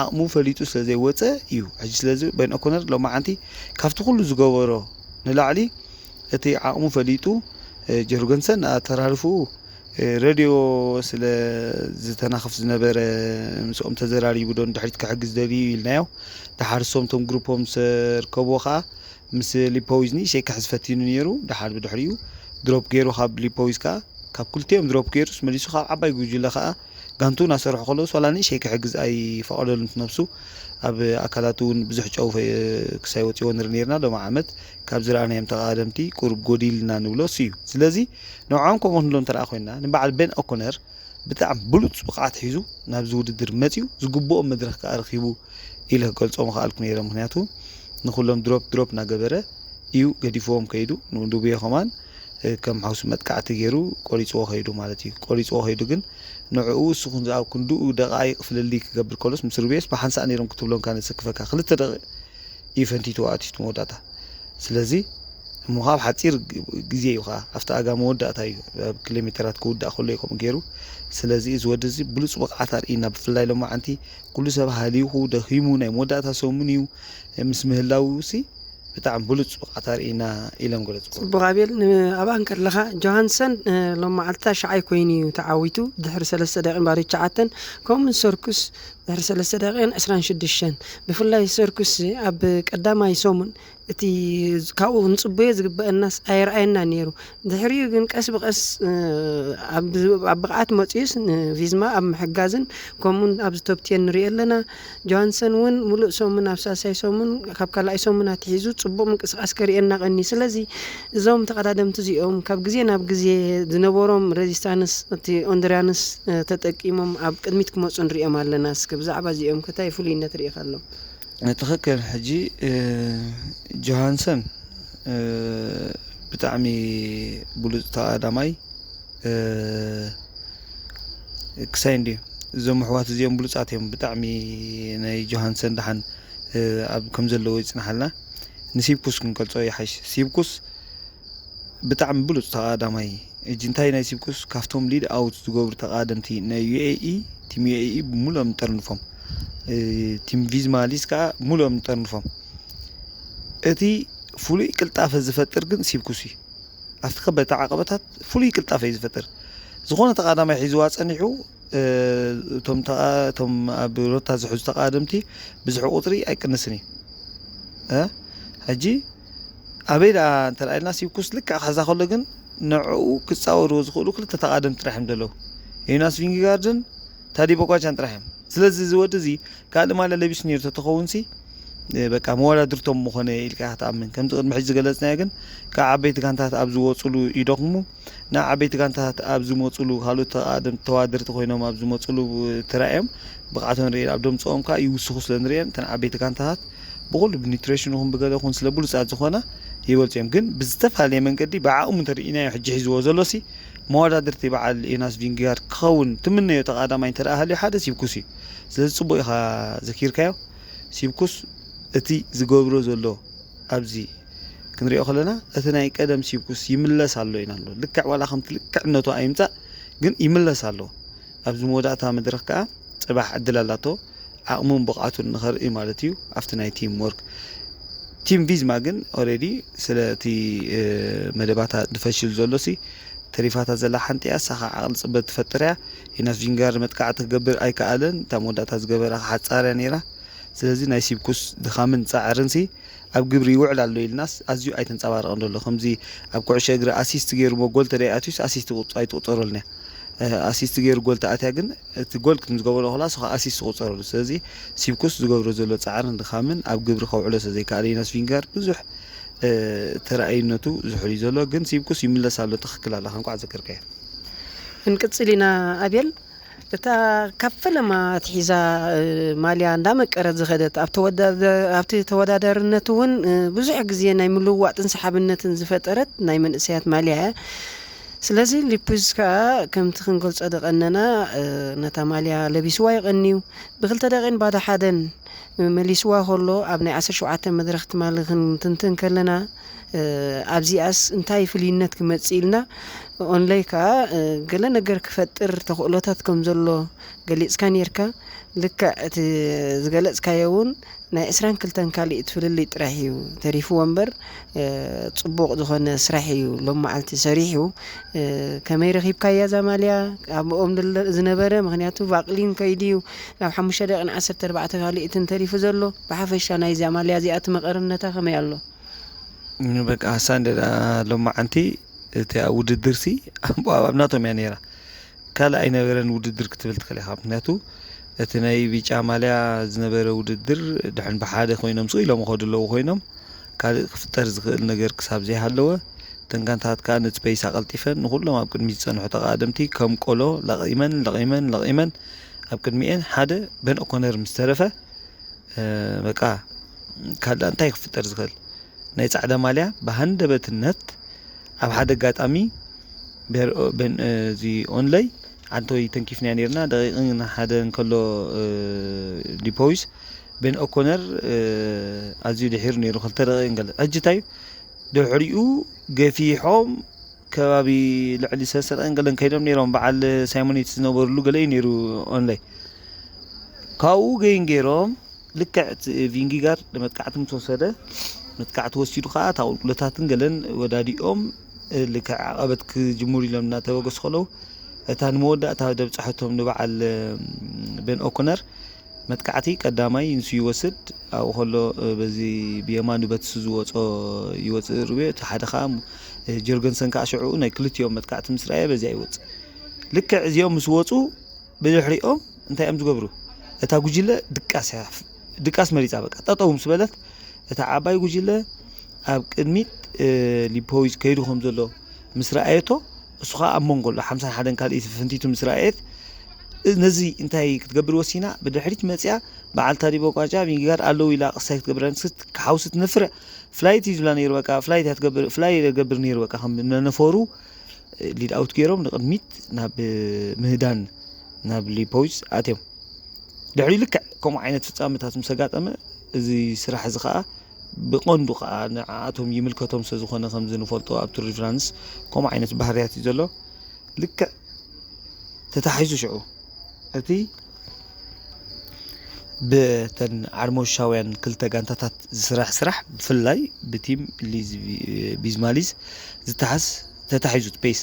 ዓቕሙ ፈሊጡ ስለ ዘይወፀ እዩ። ሕጂ ስለዚ ቤን ኦኮነር ሎማዓንቲ ካብቲ ኩሉ ዝገበሮ ንላዕሊ እቲ ዓቕሙ ፈሊጡ፣ ጀርገንሰን ኣተራርፍኡ ሬድዮ ስለ ዝተናኽፍ ዝነበረ ምስኦም ተዘራሪቡ ዶ ንድሕሪት ክሕግዝ ደልዩ ኢልናዮ። ደሓር እሶም እቶም ግሩፖም ምስ ርከብዎ ከዓ ምስ ሊፖዊዝ ንእሽተይ ክሕዝ ፈቲኑ ነይሩ። ደሓር ብድሕሪኡ ድሮፕ ገይሩ ካብ ሊፖዊዝ ከዓ ካብ ክልቲኦም ድሮፕ ገይሩስ መሊሱ ካብ ዓባይ ጉጅለ ከዓ ጋንቱ እናሰርሑ ከለውስ ዋላ ንእሽተይ ክሕግዝ ኣይፈቐደሉን ነብሱ። ኣብ ኣካላቱ እውን ብዙሕ ጨው ክሳይ ወፂዎ ንርኢ ነርና። ሎም ዓመት ካብ ዝረኣናዮም ተቓደምቲ ቁሩብ ጎዲልና ንብሎስ እዩ። ስለዚ ንዕኦም ከምኡ ክንብሎም እንተደኣ ኮይንና ንበዓል ቤን ኦኮነር ብጣዕሚ ብሉፅ ብቕዓት ሒዙ ናብዚ ውድድር መፅዩ ዝግብኦ መድረክ ከዓ ረኪቡ ኢለ ክገልፆ ምኽኣልኩ ነይረ። ምክንያቱ ንኩሎም ድሮፕ ድሮፕ እናገበረ እዩ ገዲፍዎም ከይዱ። ንዱብዮ ከማን ከም ሓውሲ መጥቃዕቲ ገይሩ ቆሪፅዎ ከይዱ ማለት እዩ። ቆሪፅዎ ከይዱ ግን ንዕኡ እሱ ኣብ ክንድኡ ደቃይቅ ፍልልይ ክገብር ከሎስ ምስ ሩብዮስ ብሓንሳእ ነይሮም ክትብሎም ካነ ዘሰክፈካ ክልተ ደቂቅ እዩ ፈንቲቱ ኣትዩ መወዳእታ። ስለዚ እሞ ካብ ሓፂር ግዜ እዩ ከዓ ኣብቲ ኣጋ መወዳእታ እዩ ኣብ ኪሎ ሜተራት ክውዳእ ከሎ እዩ ከምኡ ገይሩ። ስለዚ እዚ ወዲ እዚ ብሉፅ ብቕዓት ኣርእና ብፍላይ ሎማዓንቲ ኩሉ ሰብ ሃሊኹ ደኺሙ ናይ መወዳእታ ሰሙን እዩ ምስ ምህላው ሲ ብጣዕሚ ብሉፅ ብቕዓት ኣርእና ኢሎም ገለፅዎ። ፅቡቕ ኣቤል፣ ንኣብኣ እንከለኻ ጆሃንሰን ሎም መዓልታ ሸዓይ ኮይኑ እዩ ተዓዊቱ ድሕሪ ሰለስተ ደቂን ባዶ ሸዓተን ከምኡውን ሰርኩስ ድሕሪ ሰለስተ ደቂን ዕስራን ሽዱሽተን። ብፍላይ ሰርኩስ ኣብ ቀዳማይ ሰሙን እቲ ካብኡ ክንፅበዮ ዝግበአናስ ኣይረኣየና ነይሩ። ድሕሪኡ ግን ቀስ ብቀስ ኣብ ብቕዓት መፅዩስ ንቪዝማ ኣብ ምሕጋዝን ከምኡን ኣብዚ ቶፕቴን ንሪኦ ኣለና። ጆሃንሰን እውን ሙሉእ ሰሙን ኣብ ሳልሳይ ሰሙን ካብ ካልኣይ ሰሙን ኣትሒዙ ፅቡቕ ምንቅስቃስ ከርእየና ቀኒ። ስለዚ እዞም ተቐዳደምቲ እዚኦም ካብ ግዜ ናብ ግዜ ዝነበሮም ሬዚስታንስ እቲ ኦንድሪያንስ ተጠቂሞም ኣብ ቅድሚት ክመፁ ንሪኦም ኣለና። እስከ ብዛዕባ እዚኦም ከታይ ፍሉይነት ርኢኻሎም? ትኽክል። ሕጂ ጆሃንሰን ብጣዕሚ ብሉፅ ተቐዳማይ ክሳይ እንድዩ። እዞም ኣሕዋት እዚኦም ብሉፃት እዮም ብጣዕሚ። ናይ ጆሃንሰን ደሓን ኣብ ከም ዘለዎ ይፅናሓልና። ንሲብኩስ ክንገልፆ ይሓይሽ። ሲብኩስ ብጣዕሚ ብሉፅ ተቐዳማይ። እጂ እንታይ ናይ ሲብኩስ ካብቶም ሊድ ኣውት ዝገብሩ ተቐዳደምቲ ናይ ዩ ኤ ኢ፣ ቲም ዩ ኤ ኢ ብምሉኦም ንጠርንፎም፣ ቲም ቪዝማ ሊስ ከዓ ብምሉኦም ንጠርንፎም። እቲ ፍሉይ ቅልጣፈ ዝፈጥር ግን ሲብኩስ እዩ። ኣብቲ ከበድቲ ዓቐበታት ፍሉይ ቅልጣፈ እዩ ዝፈጥር። ዝኾነ ተቐዳማይ ሒዝዋ ፀኒሑ እቶም ተቓ- እቶም ኣብ ሮታ ዝሕዙ ተቓደምቲ ብዝሒ ቁፅሪ ኣይቅንስን እዩ። እ? ሕጂ ኣበይ ደኣ እንተረኣይልና ሲብኩስ ልክዕ ካዛ ከሎ ግን ንዕኡ ክፃወርዎ ዝኽእሉ ክልተ ተቓደምቲ ጥራሕ እዮም ዘለዉ። ዮናስ ቪንግጋርድን ታዲ ቦጓቻን ጥራሕ እዮም። ስለዚ እዚ ወዲ እዚ ካልእ ማልያ ለቢሱ ነይሩ ተተኸውን ሲ በቃ መወዳድርቶም ምኾነ ኢልካ ክትኣምን። ከምቲ ቅድሚ ሕጂ ዝገለጽናዮ ግን ካብ ዓበይቲ ጋንታት ኣብ ዝወጽሉ ይደኽሙ። ናብ ዓበይቲ ጋንታት ኣብ ዝመጽሉ ካልኦት ተቓደምቲ ተዋደርቲ ኮይኖም ኣብ ዝመጽሉ ተራእዮም ብቕዓቶም ንሪኤን ኣብ ደምፅኦም ከዓ ይውስኹ ስለ ንሪኤን እተን ዓበይቲ ጋንታታት ብኩሉ ብኒትሬሽን ይኹን ብገለ ይኹን ስለ ብሉፃት ዝኾና ይበልፁ እዮም። ግን ብዝተፈላለየ መንገዲ ብዓቕሙ እንተርኢናዮ ሕጂ ሒዝዎ ዘሎ ሲ መወዳድርቲ በዓል ዮናስ ቪንግጋርድ ክኸውን ትምነዮ ተቓዳማይ እንተ ደኣ ሃልዩ ሓደ ሲብኩስ እዩ። ስለዚ ጽቡቕ ኢኻ ዘኪርካዮ። ሲብኩስ እቲ ዝገብሮ ዘሎ ኣብዚ ክንሪኦ ከለና እቲ ናይ ቀደም ሲብኩስ ይምለስ ኣሎ ኢና ኣሎ። ልክዕ ዋላ ከምቲ ልክዕነቱ ኣይምጻእ ግን ይምለስ ኣሎ። ኣብዚ መወዳእታ መድረኽ ከኣ ጽባሕ ዕድል ኣላቶ። ዓቕሙን ብቕዓቱን ንኸርኢ ማለት እዩ ኣብቲ ናይ ቲም ወርክ። ቲም ቪዝማ ግን ኦሬዲ ስለ እቲ መደባታ ዝፈሽል ዘሎ ሲ ተሪፋታ ዘላ ሓንቲ እያ። እሳ ከዓ ዓቕሊ ፅበት ትፈጥር እያ። ኢናስ ቪንጋርድ መጥቃዕቲ ክገብር ኣይከኣለን። እታ መወዳእታ ዝገበራ ሓፃር እያ ነይራ። ስለዚ ናይ ሲብኩስ ድኻምን ፃዕርን ሲ ኣብ ግብሪ ይውዕል ኣሎ ኢልናስ ኣዝዩ ኣይተንፀባረቐን ዘሎ። ከምዚ ኣብ ኩዕሾ እግሪ ኣሲስት ገይሩ ጎል ተደይ ኣትዩስ ኣሲስት ኣይትቁፀረሉን እያ። ኣሲስት ገይሩ ጎል ተኣትያ ግን እቲ ጎል ክትም ዝገበሮ ከላ እሱ ከዓ ኣሲስት ይቁፀረሉ። ስለዚ ሲብኩስ ዝገብሮ ዘሎ ፃዕርን ድኻምን ኣብ ግብሪ ከውዕሎ ስለ ዘይከኣለ ኢናስ ቪንጋርድ ብዙሕ ተረኣይነቱ ዝሕል እዩ ዘሎ። ግን ሲብኩስ ይምለስ ኣሎ። ትኽክል ኣለኻ። እንኳዕ ዘከርካዮ። ክንቅፅል ኢና ኣቤል። እታ ካብ ፈለማ ኣትሒዛ ማልያ እንዳመቀረት ዝኸደት ኣብቲ ተወዳዳርነት እውን ብዙሕ ግዜ ናይ ምልውዋጥን ሰሓብነትን ዝፈጠረት ናይ መንእሰያት ማልያ እያ። ስለዚ ሊፕዝ ከዓ ከምቲ ክንገልጾ ዝቐነና ነታ ማልያ ለቢስዋ ይቐንዩ። ብክልተ ደቂን ባዶ ሓደን መሊስዋ ከሎ ኣብ ናይ ዓሰርተ ሸውዓተ መድረኽ ትማሊ ክንትንትን ከለና ኣብዚኣስ እንታይ ፍልይነት ክመጽእ ኢልና ኦንላይ ከኣ ገለ ነገር ክፈጥር ተኽእሎታት ከም ዘሎ ገሊጽካ ኔርካ። ልክዕ እቲ ዝገለጽካዮ እውን ናይ ዕስራን ክልተን ካልኢት ፍልልይ ጥራሕ እዩ ተሪፍዎ እምበር፣ ጽቡቕ ዝኾነ ስራሕ እዩ ሎም መዓልቲ ሰሪሑ። ከመይ ረኺብካያ እዛ ማልያ? ኣብኦም ዝነበረ፣ ምኽንያቱ ቫቅሊን ከይዱ እዩ ናብ ሓሙሽተ ደቂን ዓሰርተ ኣርባዕተ ካልኢትን ተሪፉ ዘሎ። ብሓፈሻ ናይዛ ማልያ እዚኣ እቲ መቐርነታ ከመይ ኣሎ? በቃ ሳንደዳ ሎማዓንቲ እቲ ውድድር ሲ ኣብ ናቶም እያ ነይራ። ካልእ ኣይነበረን ውድድር ክትብል ትኽእል ኢኻ። ምክንያቱ እቲ ናይ ቢጫ ማልያ ዝነበረ ውድድር ድሕን ብሓደ ኮይኖም ስቕ ኢሎም ኸዱ ኣለዉ ኮይኖም ካልእ ክፍጠር ዝኽእል ነገር ክሳብ ዘይሃለወ፣ እተን ጋንታት ከዓ ንስፔስ ኣቐልጢፈን ንኹሎም ኣብ ቅድሚት ዝጸንሑ ተቓደምቲ ከም ቆሎ ለቒመን ለቒመን ለቒመን ኣብ ቅድሚኤን ሓደ በን ኦኮነር ምስ ተረፈ፣ በቃ ካልእ እንታይ ክፍጠር ዝኽእል? ናይ ጻዕዳ ማልያ ብሃንደበትነት ኣብ ሓደ ኣጋጣሚ እዚ ኦንላይ ኣንቶይ ተንኪፍና ነርና። ደቂቕን ሓደ እንከሎ ዲፖይስ፣ ቤን ኦኮነር ኣዝዩ ድሒሩ ነይሩ፣ ክልተ ደቂቕን ገለ። ሕጂ እንታይ እዩ? ድሕሪኡ ገፊሖም ከባቢ ልዕሊ ሰለስተ ደቂቕን ገለን ከይዶም ነይሮም። በዓል ሳይሞን የትስ ዝነበርሉ ገለ እዩ ነይሩ ኦንላይ። ካብኡ ገይን ገይሮም ልክዕ እቲ ቪንጊጋርድ መጥቃዕቲ ምስ ወሰደ፣ መጥቃዕቲ ወሲዱ ከዓ እታ ቁልቁለታትን ገለን ወዳዲኦም ልክዕ ዓቐበት ክጅምሩ ኢሎም እናተበገሱ ከለዉ፣ እታ ንመወዳእታ ደብፃሐቶም ንበዓል ቤን ኦኮነር መጥቃዕቲ ቀዳማይ ንሱ ይወስድ። ኣብኡ ከሎ በዚ ብየማኑ በትሱ ዝወፆ ይወፅእ ርብዮ፣ እቲ ሓደ ከዓ ጀርገንሰን ከዓ ሽዑ ናይ ክልቲኦም መጥቃዕቲ ምስ ረኣየ በዚኣ ይወፅእ። ልክዕ እዚኦም ምስ ወፁ ብድሕሪኦም እንታይ እዮም ዝገብሩ? እታ ጉጅለ ድቃስ እያ፣ ድቃስ መሪፃ በቃ ጠጠው ምስ በለት እታ ዓባይ ጉጅለ ኣብ ቅድሚት ሊፖይዝ ከይዱ ከም ዘሎ ምስ ረኣየቶ፣ እሱ ከዓ ኣብ መንጎ ኣሎ ሓምሳን ሓደን ካልእ ፍንቲቱ ምስ ረኣየት፣ ነዚ እንታይ ክትገብር ወሲና? ብድሕሪት መፅያ በዓል ታዲ ቦቋጫ ቪንጊጋርድ ኣለዉ ኢላ ቅሳይ ክትገብር ክትሓውስ ትነፍር። ፍላይት እዩ ዝብላ ነይሩ፣ በቃ ፍላይት እያ ትገብር፣ ፍላይ እያ ትገብር ነይሩ። በቃ ከም ነነፈሩ ሊድ ኣውት ገይሮም ንቕድሚት ናብ ምህዳን ናብ ሊፖይዝ ኣትዮም። ድሕሪ ልክዕ ከምኡ ዓይነት ፍጻመታት ምስ ኣጋጠመ፣ እዚ ስራሕ እዚ ከዓ ብቐንዱ ከዓ ንዓኣቶም ይምልከቶም ስለ ዝኾነ፣ ከምዚ ንፈልጦ ኣብ ቱር ዲ ፍራንስ ከምኡ ዓይነት ባህርያት እዩ ዘሎ። ልክዕ ተታሒዙ ሽዑ እቲ ብተን ዓርሞሻውያን ክልተ ጋንታታት ዝስራሕ ስራሕ፣ ብፍላይ ብቲም ሊዝ ቢዝማሊዝ ዝተሓዝ ተታሒዙ ፔስ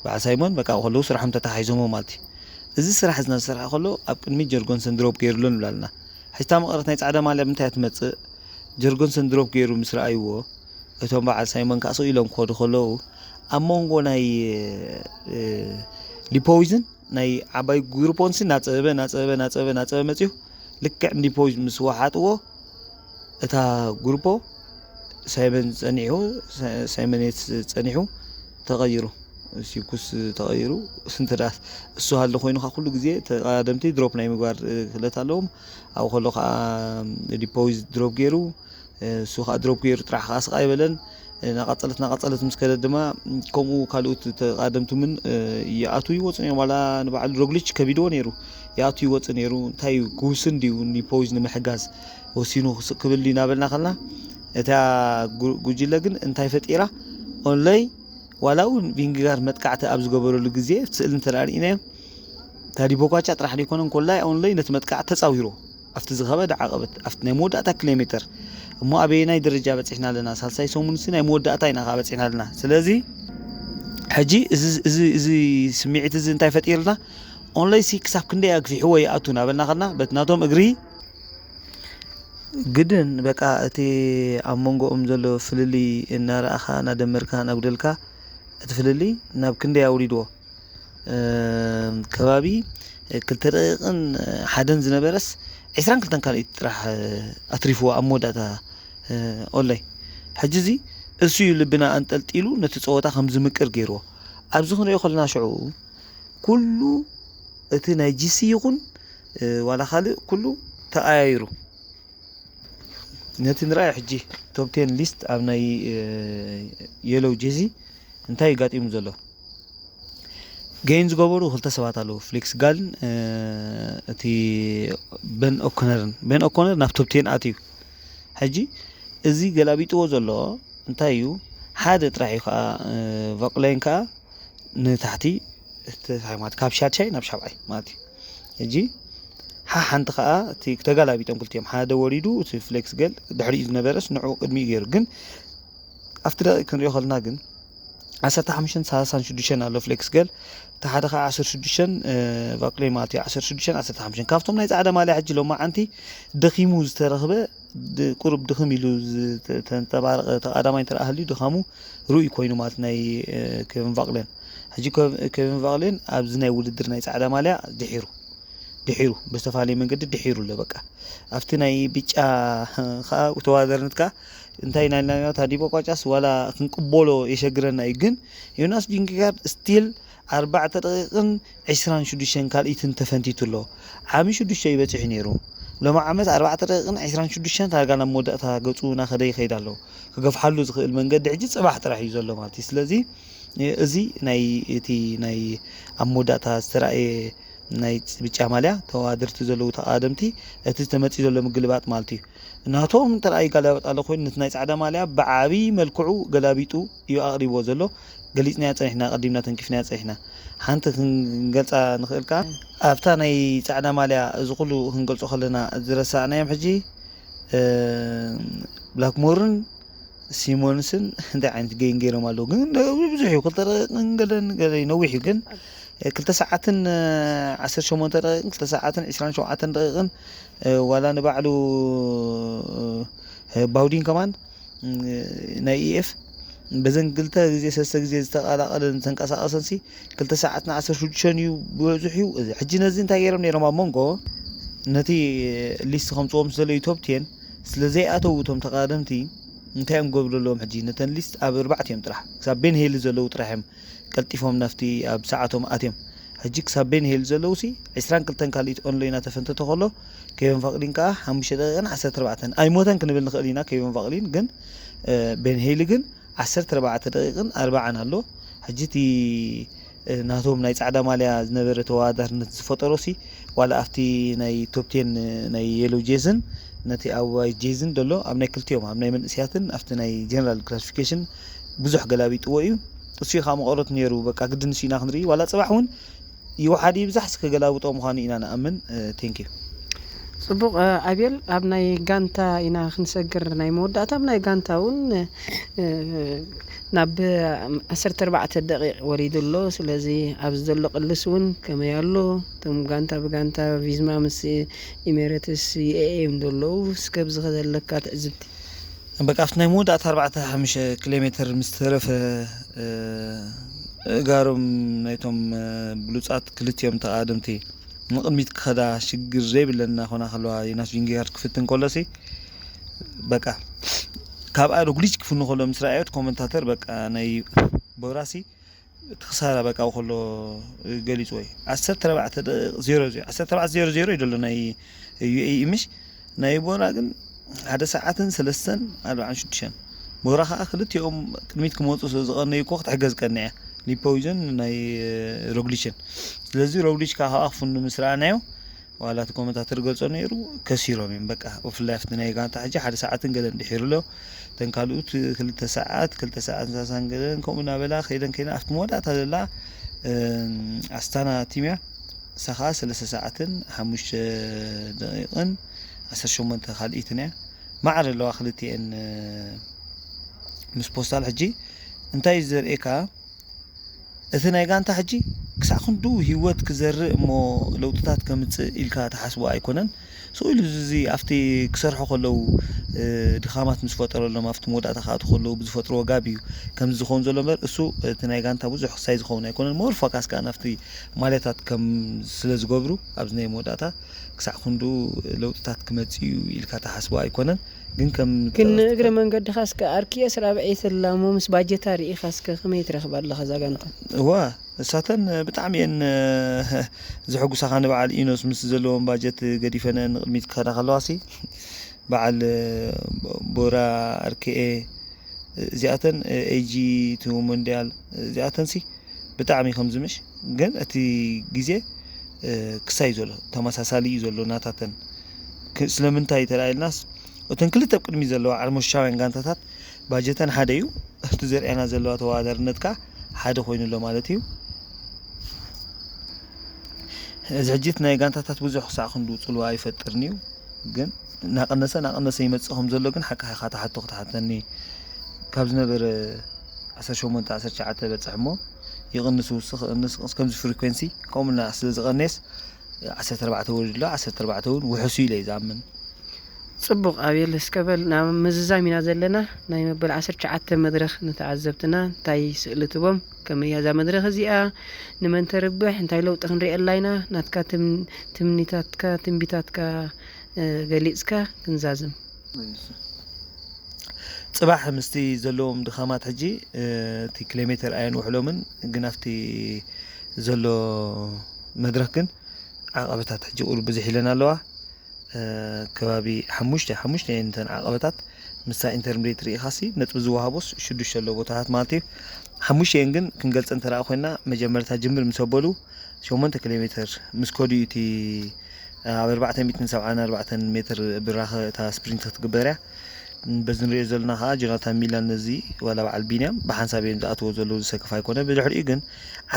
በዓል ሳይሞን በቃ ከለዉ ስራሖም ተታሓሒዞሞ ማለት እዩ። እዚ ስራሕ እዚ እናተሰርሐ ከሎ ኣብ ቅድሚት ጀርጎንሰን ድሮፕ ገይሩሉ ንብላ ኣለና። ሕጅታ መቐረት ናይ ጻዕዳ ማልያ ብምንታይ እያ ትመጽእ? ጀርጎንሰን ድሮፕ ገይሩ ምስ ረኣይዎ፣ እቶም በዓል ሳይሞን ከዓ ስቕ ኢሎም ክኸዱ ከለዉ፣ ኣብ መንጎ ናይ ሊፖዊዝን ናይ ዓባይ ግሩፖንሲ እናጸበበ እናጸበበ እናጸበበ እናጸበበ መጺኡ፣ ልክዕ ንዲፖዊዝ ምስ ወሓጥዎ፣ እታ ግሩፖ ሳይመን ጸኒሑ፣ ሳይመኔት ጸኒሑ ተቐይሩ፣ ሲኩስ ተቐይሩ። እንተ ደኣ እሱ ሃሎ ኮይኑ፣ ካብ ኩሉ ግዜ ተቐዳደምቲ ድሮፕ ናይ ምግባር ክእለት ኣለዎም። ኣብኡ ከሎ ከዓ ዲፖዊዝ ድሮፕ ገይሩ፣ እሱ ከዓ ድሮፕ ገይሩ ጥራሕ ከዓ ስቕ ኣይበለን። እናቐጸለት እናቐጸለት ምስ ከደት ድማ፣ ከምኡ ካልኦት ተቐዳደምቲ እውን ይኣትዉ ይወፁ ነይሮም። ዋላ ንበዓል ሮግሊች ከቢድዎ ነይሩ፣ ይኣትዉ ይወፁ ነይሩ። እንታይ እዩ ክውስን ድዩ ንዲፖዊዝ ንምሕጋዝ ወሲኑ ክብል ድዩ እናበልና ከለና፣ እታ ጉጅለ ግን እንታይ ፈጢራ? ኦንላይ ዋላ እውን ቪንግጋርድ መጥቃዕቲ ኣብ ዝገበረሉ ግዜ፣ እቲ ስእሊ እንተ ርኢናዮ፣ ታዲ ቦኳቻ ጥራሕ ዘይኮነ፣ እንኮላይ ኦንላይ ነቲ መጥቃዕቲ ተጻዊርዎ። ኣብቲ ዝኸበደ ዓቐበት፣ ኣብቲ ናይ መወዳእታ ኪሎ ሜተር፣ እሞ ኣበየናይ ደረጃ በጺሕና ኣለና? ሳልሳይ ሰሙንሲ ናይ መወዳእታ ኢና ከኣ በጺሕና ኣለና። ስለዚ ሕጂ እዚ እዚ እዚ ስምዒት እዚ እንታይ ፈጢርልና? ኦንላይሲ ክሳብ ክንደይ ኣግፊሕዎ ይኣቱ እናበልና ከለና፣ በቲ ናቶም እግሪ ግድን በቃ እቲ ኣብ መንጎኦም ዘሎ ፍልልይ እናረኣኻ፣ እናደመርካ፣ እናጉደልካ፣ እቲ ፍልልይ ናብ ክንደይ ኣውሪድዎ? ከባቢ ክልተ ደቂቕን ሓደን ዝነበረስ ዕስራን ክልተን ካልኢት ጥራሕ ኣትሪፍዎ ኣብ መወዳእታ ኦንላይ። ሕጂ እዚ እሱ እዩ ልብና ኣንጠልጢሉ ነቲ ፀወታ ከም ዝምቅር ገይርዎ። ኣብዚ ክንሪኦ ከለና ሽዑ ኩሉ እቲ ናይ ጂሲ ይኹን ዋላ ካልእ ኩሉ ተቐያይሩ። ነቲ ንርኣዮ ሕጂ ቶፕ ቴን ሊስት ኣብ ናይ የሎው ጄዚ እንታይ እዩ ጋጢሙ ዘሎ? ገይን ዝገበሩ ክልተ ሰባት ኣለዉ፣ ፍሊክስ ጋልን እቲ ቤን ኦኮነርን። ቤን ኦኮነር ናብ ቶፕ ቴን ኣትዩ። ሕጂ እዚ ገላቢጥዎ ዘሎ እንታይ እዩ? ሓደ ጥራሕ እዩ ከዓ፣ ቫቁላይን ከዓ ንታሕቲ፣ እቲ እንታይ ማለት ካብ ሻድሻይ ናብ ሻብዓይ ማለት እዩ። ሕጂ ሓ ሓንቲ ከዓ እቲ ተጋላቢጦም ክልቲኦም፣ ሓደ ወሪዱ እቲ ፍሌክስ ገል ድሕሪኡ ዝነበረስ ንዕኡ ቅድሚኡ ገይሩ። ግን ኣብቲ ደቂቕ ክንሪኦ ከለና ግን ዓሰርተ ሓሙሽተን ሰላሳን ሽዱሽተን ኣሎ ፍሌክስ ገል፣ እቲ ሓደ ከዓ ዓሰርተ ሽዱሽተን ቫቅሌን ማለት እዩ። ዓሰርተ ሽዱሽተን ዓሰርተ ሓሙሽተን ካብቶም ናይ ፃዕዳ ማልያ ሕጂ ሎማዓንቲ ደኺሙ ዝተረኽበ ቁሩብ ድኽም ኢሉ ዝተንፀባረቐ ተቓዳማይ እንተ ሃልዩ ድኻሙ ርኡይ ኮይኑ ማለት ናይ ኬቨን ቫቅሌን። ሕጂ ኬቨን ቫቅሌን ኣብዚ ናይ ውድድር ናይ ፃዕዳ ማልያ ድሒሩ ድሒሩ ብዝተፈላለየ መንገዲ ድሒሩ ኣሎ። በቃ ኣብቲ ናይ ብጫ ከዓ ተወዳደርነት ከዓ እንታይ ናይ ናታ ዲቦ ቋጫስ ዋላ ክንቅበሎ የሸግረና እዩ። ግን ዮናስ ጂንግጋርድ ስቲል ኣርባዕተ ደቂቕን ዕስራን ሽዱሽተን ካልኢትን ተፈንቲቱ ኣሎ። ዓሚ ሽዱሽተ ይበፅሕ ነይሩ። ሎሚ ዓመት ኣርባዕተ ደቂቕን ዕስራን ሽዱሽተን ዳርጋ ናብ መወዳእታ ገፁ እናኸደ ይኸይድ ኣሎ። ክገፍሓሉ ዝኽእል መንገዲ ሕጂ ፅባሕ ጥራሕ እዩ ዘሎ ማለት እዩ። ስለዚ እዚ ናይ እቲ ናይ ኣብ መወዳእታ ዝተረኣየ ናይ ብጫ ማልያ ተወዳደርቲ ዘለዉ ተቓደምቲ እቲ ተመፂ ዘሎ ምግልባጥ ማለት እዩ። ናቶም እንተ ይጋለባጥ ኣሎ ኮይኑ ነቲ ናይ ፃዕዳ ማልያ ብዓብዪ መልክዑ ገላቢጡ እዩ ኣቕሪብዎ ዘሎ። ገሊፅናያ ፀኒሕና፣ ቀዲምና ተንኪፍናያ ፀኒሕና። ሓንቲ ክንገልፃ ንኽእል ከዓ ኣብታ ናይ ፃዕዳ ማልያ እዚ ኩሉ ክንገልፆ ከለና ዝረሳዕናዮም ሕጂ ብላክሞርን ሲሞንስን እንታይ ዓይነት ገይን ገይሮም ኣለዉ። ግን ብዙሕ እዩ፣ ክልተ ደቂቕን ገለን ገለ እዩ፣ ነዊሕ እዩ። ግን ክልተ ሰዓትን ዓሰርተ ሸሞንተ ደቂቕን ክልተ ሰዓትን ዕስራን ሸውዓተን ደቂቕን ዋላ ንባዕሉ ባውዲን ከማን ናይ ኢኤፍ በዘን ክልተ ግዜ ሰለስተ ግዜ ዝተቐላቐለን ዝተንቀሳቐሰን ሲ ክልተ ሰዓትን ዓሰርተ ሽዱሽተን እዩ ብበዝሑ እዩ። እዚ ሕጂ ነዚ እንታይ ገይሮም ነይሮም ኣብ መንጎ ነቲ ሊስት ከምፅዎም ስለ እዩ ቶፕ ቴን ስለ ዘይኣተዉ እቶም ተቓደምቲ እንታይ እዮም ክገብሩ ኣለዎም? ሕጂ ነተን ሊስት ኣብ ኣርባዕተ እዮም ጥራሕ ክሳብ ቤን ሄሊ ዘለዉ ጥራሕ እዮም ቀልጢፎም ናብቲ ኣብ ሰዓቶም ኣትዮም። ሕጂ ክሳብ ቤን ሄሊ ዘለዉ ሲ ዕስራን ክልተን ካልኢት ኦንሎ እናተፈንተተ ከሎ ኬቨን ቫቅሊን ከዓ ሓሙሽተ ደቂቕን ዓሰርተ ኣርባዕተን ኣይሞተን ክንብል ንኽእል ኢና። ኬቨን ቫቅሊን ግን ቤን ሄሊ ግን ዓሰርተ ኣርባዕተ ደቂቕን ኣርባዓን ኣሎ። ሕጂ እቲ ናቶም ናይ ፃዕዳ ማልያ ዝነበረ ተወዳዳርነት ዝፈጠሮ ሲ ዋላ ኣብቲ ናይ ቶፕ ቴን ናይ የሎ ጄዝን ነቲ ኣባይ ጄዝን ዘሎ ኣብ ናይ ክልቲኦም ኣብ ናይ መንእስያትን ኣብቲ ናይ ጀነራል ክላሲፊኬሽን ብዙሕ ገላቢጥዎ እዩ። እሱ እዩ ከዓ መቐረት ነይሩ። በቃ ግድን እሱ ኢና ክንርኢ ዋላ ፅባሕ እውን ይውሓድ ይብዛሕ እስከ ገላብጦ ምዃኑ ኢና ንኣምን። ቴንክ ዩ። ጽቡቕ ኣቤል፣ ኣብ ናይ ጋንታ ኢና ክንሰግር። ናይ መወዳእታ ኣብ ናይ ጋንታ እውን ናብ ዓሰርተ ኣርባዕተ ደቂቕ ወሪዱ ኣሎ። ስለዚ ኣብዚ ዘሎ ቅልስ እውን ከመይ ኣሎ? እቶም ጋንታ ብጋንታ ቪዝማ ምስ ኢሜሬትስ ይኤ እዮም ዘለዉ። እስከ ኣብዚ ከ ዘለካ ትዕዝብቲ? በቃ ኣብቲ ናይ መወዳእታ ኣርባዕተ ሓሙሽተ ኪሎ ሜትር ምስ ተረፈ እጋሮም ናይቶም ብሉጻት ክልቲኦም ተቓደምቲ ንቕድሚት ክኸዳ ሽግር ዘይብለን እናኾና ከለዋ ዮናስ ቪንጌጋርድ ክፍትን ከሎሲ በቃ ካብኣ ሮግሊች ክፍኑ ከሎ ምስ ረኣዮት ኮመንታተር በቃ ናይ ቦራሲ እቲ ክሳራ በቃ ከሎ ገሊፅዎ እዩ። ዓሰርተ ኣርባዕተ ደቂቕ ዜሮ ዜሮ ዓሰርተ ኣርባዕተ ዜሮ ዜሮ እዩ ዘሎ ናይ ዩኤኢ ምሽ ናይ ቦራ ግን ሓደ ሰዓትን ሰለስተን ኣርባዓን ሽዱሽተን ቦራ ከዓ ክልቲኦም ቅድሚት ክመፁ ስለ ዝቐነዩ እኮ ክትሕገዝ ቀኒዐ ሊፖዊዘን ናይ ሮግሊችን ስለዚ ሮግሊች ከዓ ከዓ ክፍኑ ምስ ረኣናዮ ዋላ እቲ ኮመንታተር ገልጾ ነይሩ ከሲሮም እዮም በቃ ብፍላይ ኣብቲ ናይ ጋንታ ሕጂ ሓደ ሰዓትን ገለን ድሒሩ ኣሎ እተን ካልኦት ክልተ ሰዓት ክልተ ሰዓት ሳሳን ገለን ከምኡ እናበላ ከይደን ከይደን ኣብቲ መወዳእታ ዘላ ኣስታና ቲምያ እሳ ከዓ ሰለስተ ሰዓትን ሓሙሽተ ደቂቕን ዓሰርተ ሸሞንተ ካልኢትን እያ ማዕረ ኣለዋ ክልቲኤን ምስ ፖስታል ሕጂ እንታይ እዩ ዘርእየካ እቲ ናይ ጋንታ ሕጂ ክሳዕ ክንዱ ህይወት ክዘርእ እሞ ለውጥታት ከምፅእ ኢልካ ትሓስቦ ኣይኮነን ስኡ ኢሉ እዚ ኣብቲ ክሰርሑ ከለዉ ድኻማት ምስ ፈጠረሎም ኣብቲ መወዳእታ ክኣቱ ከለዉ ብዝፈጥርዎ ጋብ እዩ ከምዚ ዝኸውን ዘሎ እምበር እሱ እቲ ናይ ጋንታ ብዙሕ ክሳይ ዝኸውን ኣይኮነን ሞር ፎካስ ከዓ ናብቲ ማልያታት ከም ስለ ዝገብሩ ኣብዚ ናይ መወዳእታ ክሳዕ ክንዱ ለውጥታት ክመፅእ እዩ ኢልካ ትሓስቦ ኣይኮነን ግን ከም ግን እግረ መንገድኻ እስከ ኣርኪኤስ ራብዐይቲ ኣላ እሞ ምስ ባጀታ ርኢኻ እስከ ከመይ ትረኽባ ኣለኻ እዛ ጋንታ እዋ እሳተን ብጣዕሚ እየን ዝሕጉሳኻ ንበዓል ኢኖስ ምስ ዘለዎም ባጀት ገዲፈነ ንቕድሚት ክኸዳ ከለዋ ሲ በዓል ቦራ ኣርክኤ እዚኣተን ኤጂ እቲ ሞንዲያል እዚኣተን ሲ ብጣዕሚ ከም ዝምሽ ግን እቲ ግዜ ክሳይ ዘሎ ተመሳሳሊ እዩ ዘሎ ናታተን ስለምንታይ ተራኢልናስ እተን ክልተ ኣብ ቅድሚ ዘለዋ ዓርሞሻውያን ጋንታታት ባጀተን ሓደ እዩ እቲ ዘርእያና ዘለዋ ተወዳዳርነት ከዓ ሓደ ኮይኑ ኣሎ ማለት እዩ እዚ ሕጂ እቲ ናይ ጋንታታት ብዙሕ ክሳዕ ክንዱ ጽልዋ ኣይፈጥርን እዩ፣ ግን እናቐነሰ እናቐነሰ ይመጽእ ከም ዘሎ ግን ሓቂ ኢኻ። ተሓቶ ክትሓተኒ ካብ ዝነበረ ዓሰርተ ሸሞንተ ዓሰርተ ትሽዓተ በጽሕ እሞ ይቕንስ ውስኽ ይቕንስ ይቕንስ፣ ከምዚ ፍሪኮንሲ ከምኡ እና ስለ ዝቐነየስ ዓሰርተ ኣርባዕተ ወሪዱ ኣሎ። ዓሰርተ ኣርባዕተ እውን ውሑስ እዩ ኢለ እየ ዝኣምን። ጽቡቕ ኣቤል፣ እስከ በል ናብ ምዝዛም ኢና ዘለና። ናይ መበል ዓሰርተ ትሽዓተ መድረኽ ንተዓዘብትና እንታይ ስእሊ ትቦም? ከመይ እያ እዛ መድረኽ እዚኣ? ንመን ተርብሕ? እንታይ ለውጢ ክንሪኤላ ኢና? ናትካ ትም- ትምኒታትካ ትንቢታትካ እ፣ ገሊጽካ ክንዛዝም። ጽባሕ ምስቲ ዘለዎም ድኻማት ሕጂ እ፣ እቲ ኪሎ ሜትር ኣየን ውሕሎምን ግን ኣብቲ ዘሎ መድረክ ግን ዓቐበታት ሕጂ ቁሩብ ብዙሕ ኢለን ኣለዋ። እ፣ ከባቢ ሓሙሽተ ሓሙሽተ እየን እተን ዓቐበታት። ምስታ ኢንተርምሬት ርኢኻሲ ነጥቢ ዝወሃቦስ ሽዱሽተ ኣለዎ ቦታታት ማለት እዩ። ሓሙሽተ እየን ግን ክንገልጸን እንተ ደኣ ኮይና መጀመርታ ጅምር ምስ ኣበሉ ሸሞንተ ኪሎ ሜትር ምስ ከዱ እዩ እቲ ኣብ ኣርባዕተ ሚእትን ሰብዓን ኣርባዕተን ሜትር ብራኸ እታ ስፕሪንት ክትግበር እያ። በዚ ንሪኦ ዘለና ከዓ ጆናታን ሚላን ነዚ ዋላ በዓል ቢንያም ብሓንሳብ እዮም ዝኣትዎ ዘለዉ ዝሰክፍ ኣይኮነ። ብድሕሪኡ ግን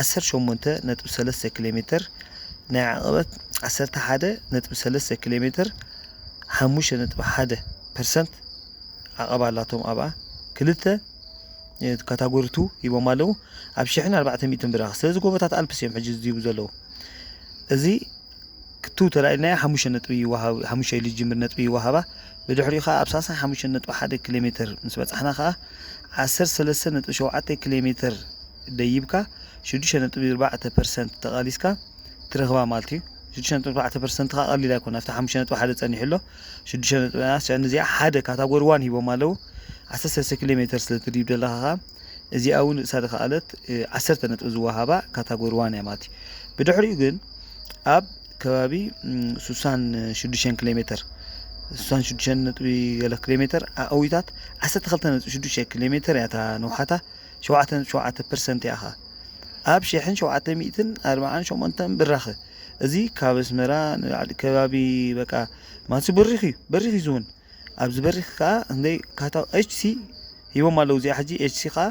ዓሰርተ ሸሞንተ ነጥቢ ሰለስተ ኪሎ ሜትር ናይ ዓቐበት ዓሰርተ ሓደ ነጥቢ ሰለስተ ኪሎ ሜትር ሓሙሽተ ነጥቢ ሓደ ፐርሰንት ዓቐባ ኣላቶም ኣብኣ ክልተ ካታጎሪ ቱ ሂቦም ኣለዉ ኣብ ሽሕን ኣርባዕተ ሚእትን ብራኽ። ስለዚ ጎቦታት ኣልፕስ እዮም ሕጂ ዝድይቡ ዘለዉ። እዚ ክቱ ተላኢልናዮ ሓሙሽተ ነጥቢ ይወሃብ ሓሙሽተ ኢሉ ዝጅምር ነጥቢ ይወሃባ። ብድሕሪኡ ከዓ ኣብ ሰላሳ ሓሙሽተ ነጥቢ ሓደ ኪሎ ሜትር ምስ በፃሕና ከዓ ዓሰርተ ሰለስተ ነጥቢ ሸውዓተ ኪሎ ሜትር ደይብካ ሽዱሽተ ነጥቢ ኣርባዕተ ፐርሰንት ተቓሊስካ ትረኽባ ማለት እዩ። ሽዱሽተ ነጥቢ ኣርባዕተ ፐርሰንት ከዓ ቀሊል ኣይኮነ ኣብቲ ሓሙሽተ ነጥቢ ሓደ ፀኒሑ ኣሎ። ሽዱሽተ ነጥቢ ኣስያን እዚኣ ሓደ ካታጎሪ ዋን ሂቦም ኣለዉ። ዓሰርተ ሰለስተ ኪሎ ሜትር ስለ ትድይብ ዘለካ ከዓ እዚኣ እውን ርእሳ ዝኸኣለት እ፣ ዓሰርተ ነጥቢ ዝወሃባ ካታጎሪ ዋን እያ ማለት እዩ። ብድሕሪኡ ግን ኣብ ከባቢ ም፣ ስሳን ሽዱሽተን ኪሎ ሜትር ስሳን ሽዱሽተን ነጥቢ ገለ ኪሎ ሜትር ኣእዊታት ዓሰርተ ክልተ ነጥቢ ሽዱሽተ ኪሎ ሜትር እያ እታ ንውሓታ። ሸውዓተ ነጥቢ ሸውዓተ ፐርሰንት እያ ኸ ኣብ ሽሕን ሸውዓተ ሚእትን ኣርባዓን ሸሞንተን ብራኸ። እዚ ካብ ኣስመራ ንላዕሊ ከባቢ በቃ ማለት በሪኽ እዩ በሪኽ እዩ ዝውን። ኣብዚ በሪኽ ከዓ እንደይ ካታ ኤች ሲ ሂቦም ኣለዉ። እዚኣ ሕጂ ኤች ሲ ከዓ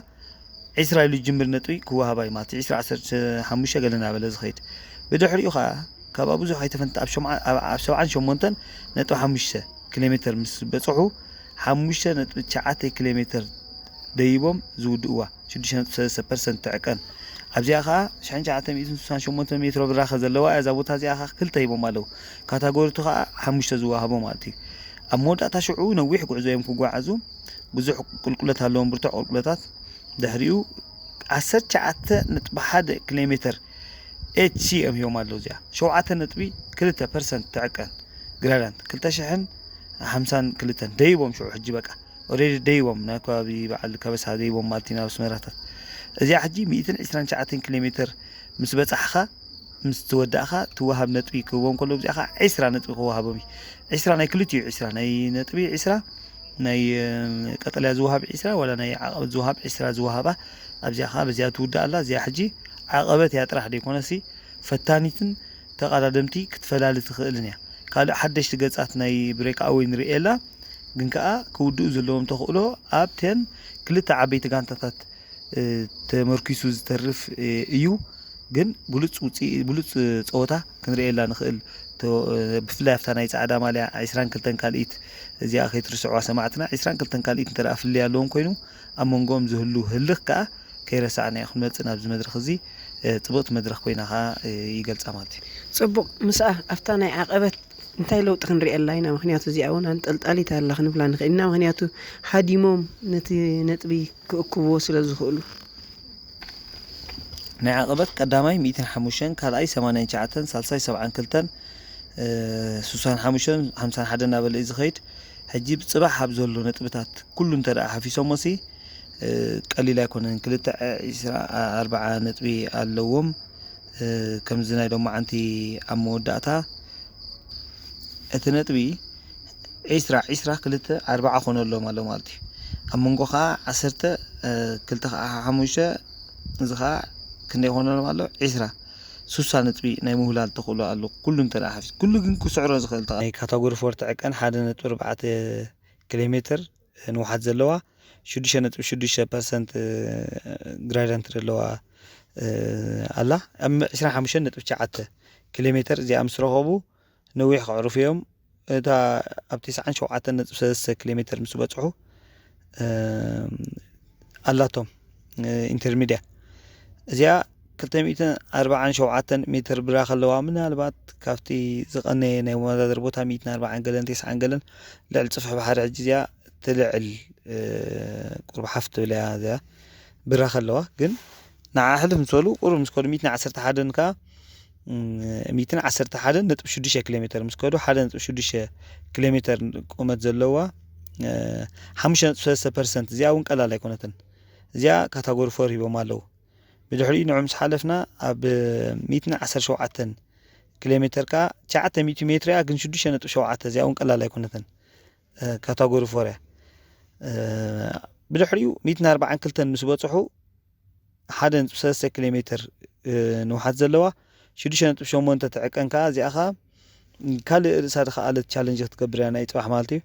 ዒስራ ኢሉ ጅምር ነጥቢ ክወሃባ እዩ ማለት ዒስራ ዓሰርተ ሓሙሽተ ገለ እናበለ ዝኸይድ። ብድሕሪኡ ከዓ ካብኣ ብዙሕ ኣይተፈንተ ኣብ ሸምዓ- ኣብ- ኣብ ሰብዓን ሸሞንተን ነጥቢ ሓሙሽተ ኪሎ ሜትር ምስ በፅሑ ሓሙሽተ ነጥቢ ትሽዓተ ኪሎ ሜትር ደይቦም ዝውድእዋ ሽዱሽተ ነጥቢ ሰለስተ ፐርሰንት ትዕቀን። ኣብዚኣ ከዓ ሽሕን ትሽዓተ ሚእትን ስሳን ሸሞንተ ሜትሮ ብራኸ ዘለዋ እያ። እዛ ቦታ እዚኣ ከዓ ክልተ ሂቦም ኣለዉ። ካታጎሪ ቱ ከዓ ሓሙሽተ ዝወሃቦ ማለት እዩ። ኣብ መወዳእታ ሽዑ ነዊሕ ጉዕዞ እዮም ክጓዓዙ። ብዙሕ ቁልቁለት ኣለዎም፣ ብርቱዕ ቁልቁለታት። ድሕሪኡ ዓሰርተ ትሽዓተ ነጥቢ ሓደ ኪሎ ሜትር ኤች ሲ እዮም ሂቦም ኣለዉ። እዚኣ ሸውዓተ ነጥቢ ክልተ ፐርሰንት ትዕቀን። ግራዳንት ክልተ ሽሕን ሓምሳን ክልተን ደይቦም ሽዑ ሕጂ በቃ ኦሬዲ ደይቦም ናይ ከባቢ በዓል ከበሳ ደይቦም ማለት ኢና ኣብ ኣስመራታት። እዚኣ ሕጂ ሚእትን ዕስራን ትሽዓተን ኪሎ ሜትር ምስ በጻሕኻ ምስ ትወዳእኻ ትወሃብ ነጥቢ ክህቦም ከሎ እዚኣ ከዓ ዕስራ ነጥቢ ክወሃቦም እዩ። ዕስራ ናይ ክልቲኡ ዕስራ ናይ ነጥቢ ዕስራ ናይ እ፣ ቀጠልያ ዝወሃብ ዕስራ ዋላ ናይ ዓቐበት ዝወሃብ ዕስራ ዝወሃባ ኣብዚኣ ከዓ በዚኣ ትውዳእ ኣላ። እዚኣ ሕጂ ዓቐበት እያ ጥራሕ ደይኮነሲ ፈታኒትን ተቐዳደምቲ ክትፈላሊ ትኽእልን እያ። ካልእ ሓደሽቲ ገጻት ናይ ብሬክ ኣወይ ንርእየላ ግን ከዓ ክውድኡ ዘለዎም ተኽእሎ ኣብተን ክልተ ዓበይቲ ጋንታታት እ፣ ተመርኪሱ ዝተርፍ እ፣ እዩ። ግን ብሉፅ ውፅኢ ብሉፅ ፀወታ ክንርእየላ ንኽእል ተ- እ፣ ብፍላይ ኣብታ ናይ ፃዕዳ ማልያ ዕስራን ክልተን ካልኢት እዚኣ ከይትርስዕዋ ሰማዕትና ዕስራን ክልተን ካልኢት እንተ ፍልይ ኣለዎም ኮይኑ ኣብ መንጎኦም ዝህሉ ህልኽ ከዓ ከይረሳዕናዮ ክንመፅእ ናብዚ መድረኽ እዚ እ፣ ፅብቕቲ መድረኽ ኮይና ከዓ እ፣ ይገልፃ ማለት እዩ። ጽቡቕ፣ ምስኣ ኣብታ ናይ ዓቐበት እንታይ ለውጢ ክንርእየላ ኢና? ምኽንያቱ እዚኣ እውን ኣንጠልጣሊት ኣላ ክንብላ ንኽእል ኢና። ምኽንያቱ ሃዲሞም ነቲ ነጥቢ ክእክብዎ ስለ ዝኽእሉ። ናይ ዓቐበት ቀዳማይ ሚእትን ሓሙሽተን ካልኣይ ሰማንያን ትሽዓተን ሳልሳይ ሰብዓን ክልተን እ፣ ስሳን ሓሙሽተን ሓምሳን ሓደ እናበለ እዩ ዝኸይድ። ሕጂ ብፅባሕ ኣብ ዘሎ ነጥብታት ኩሉ እንተ ደኣ ሓፊሶሞሲ እ፣ ቀሊል ኣይኮነን። ክልተ ዒስራ ኣርባዓ ነጥቢ ኣለዎም። እ፣ ከምዚ ናይ ሎማዓንቲ ኣብ መወዳእታ እቲ ነጥቢ ዒስራ ዒስራ ክልተ ኣርባዓ ኮነሎም ኣሎ ማለት እዩ። ኣብ መንጎ ከዓ ዓሰርተ እ፣ ክልተ ከዓ ሓሙሽተ እዚ ከዓ ክንደይ ኮነሎም ኣሎ ዒስራ ሱሳ ነጥቢ ናይ ምውላድ ተኽእሎ ኣሎ። ኩሉ እንተ ደኣ ሓፊዝ ኩሉ ግን ክስዕሮ ዝኽእል ተቓ ናይ ካታጎሪ ፎር ትዕቀን ሓደ ነጥቢ ኣርባዕተ ኪሎ ሜትር ንውሓት ዘለዋ ሽዱሽተ ነጥቢ ሽዱሽተ ፐርሰንት ግራዳንት ዘለዋ ኣላ ኣብ ዕስራን ሓሙሽተን ነጥቢ ትሽዓተ ኪሎ ሜተር እዚኣ ምስ ረኸቡ ነዊሕ ከዕርፉ እዮም። እታ ኣብ ትስዓን ሸውዓተን ነጥቢ ሰለስተ ኪሎ ሜተር ምስ በጽሑ፣ እም፣ ኣላቶም፣ እ፣ ኢንተርሚድያ። እዚኣ ክልተ ሚእትን ኣርባዓን ሸውዓተን ሜተር ብራኽ ኣለዋ። ምናልባት ካብቲ ዝቐነየ ናይ መወዳደሪ ቦታ ሚእትን ኣርባዓን ገለን፣ ተስዓን ገለን ልዕሊ ጽፍሒ ባሕሪ። ሕጂ እዚኣ ትልዕል፣ እ፣ ቁሩብ ሓፍ ትብል እያ እዚኣ ብራኽ ኣለዋ። ግን ንዓ ሕልፍ ምስ በሉ ቁሩብ ምስ ከዱ ሚእትን ዓሰርተ ሓደን ከኣ፣ እም፣ ሚእትን ዓሰርተ ሓደን ነጥቢ ሽዱሽተ ኪሎ ሜተር ምስ ከዱ ሓደ ነጥቢ ሽዱሽተ ኪሎ ሜተር ቁመት ዘለዋ፣ እ፣ ሓሙሽተ ነጥቢ ሰለስተ ፐርሰንት። እዚኣ እውን ቀላል ኣይኮነትን። እዚኣ ካታጎሪ ፎር ሂቦም ኣለዉ። ብድሕሪኡ ንዑ ምስ ሓለፍና ኣብ ሚእትን ዓሰርተ ሸውዓተን ኪሎ ሜተር ከኣ ትሽዓተ ሚእቲ ሜትር እያ፣ ግን ሽዱሽተ ነጥቢ ሸውዓተ፣ እዚኣ እውን ቀላል ኣይኮነትን። እ፣ ካታጎሪ ፎር እያ። እ፣ ብድሕሪኡ ሚእትን ኣርባዓን ክልተን ምስ በጽሑ ሓደ ነጥቢ ሰለስተ ኪሎ ሜተር፣ እ፣ ንውሓት ዘለዋ ሽዱሽተ ነጥቢ ሸሞንተ ትዕቀን ከኣ እዚኣ ከኣ ካልእ ርእሳ ዝኸኣለት ቻለንጅ ክትገብር እያ ናይ ጽባሕ ማለት እዩ።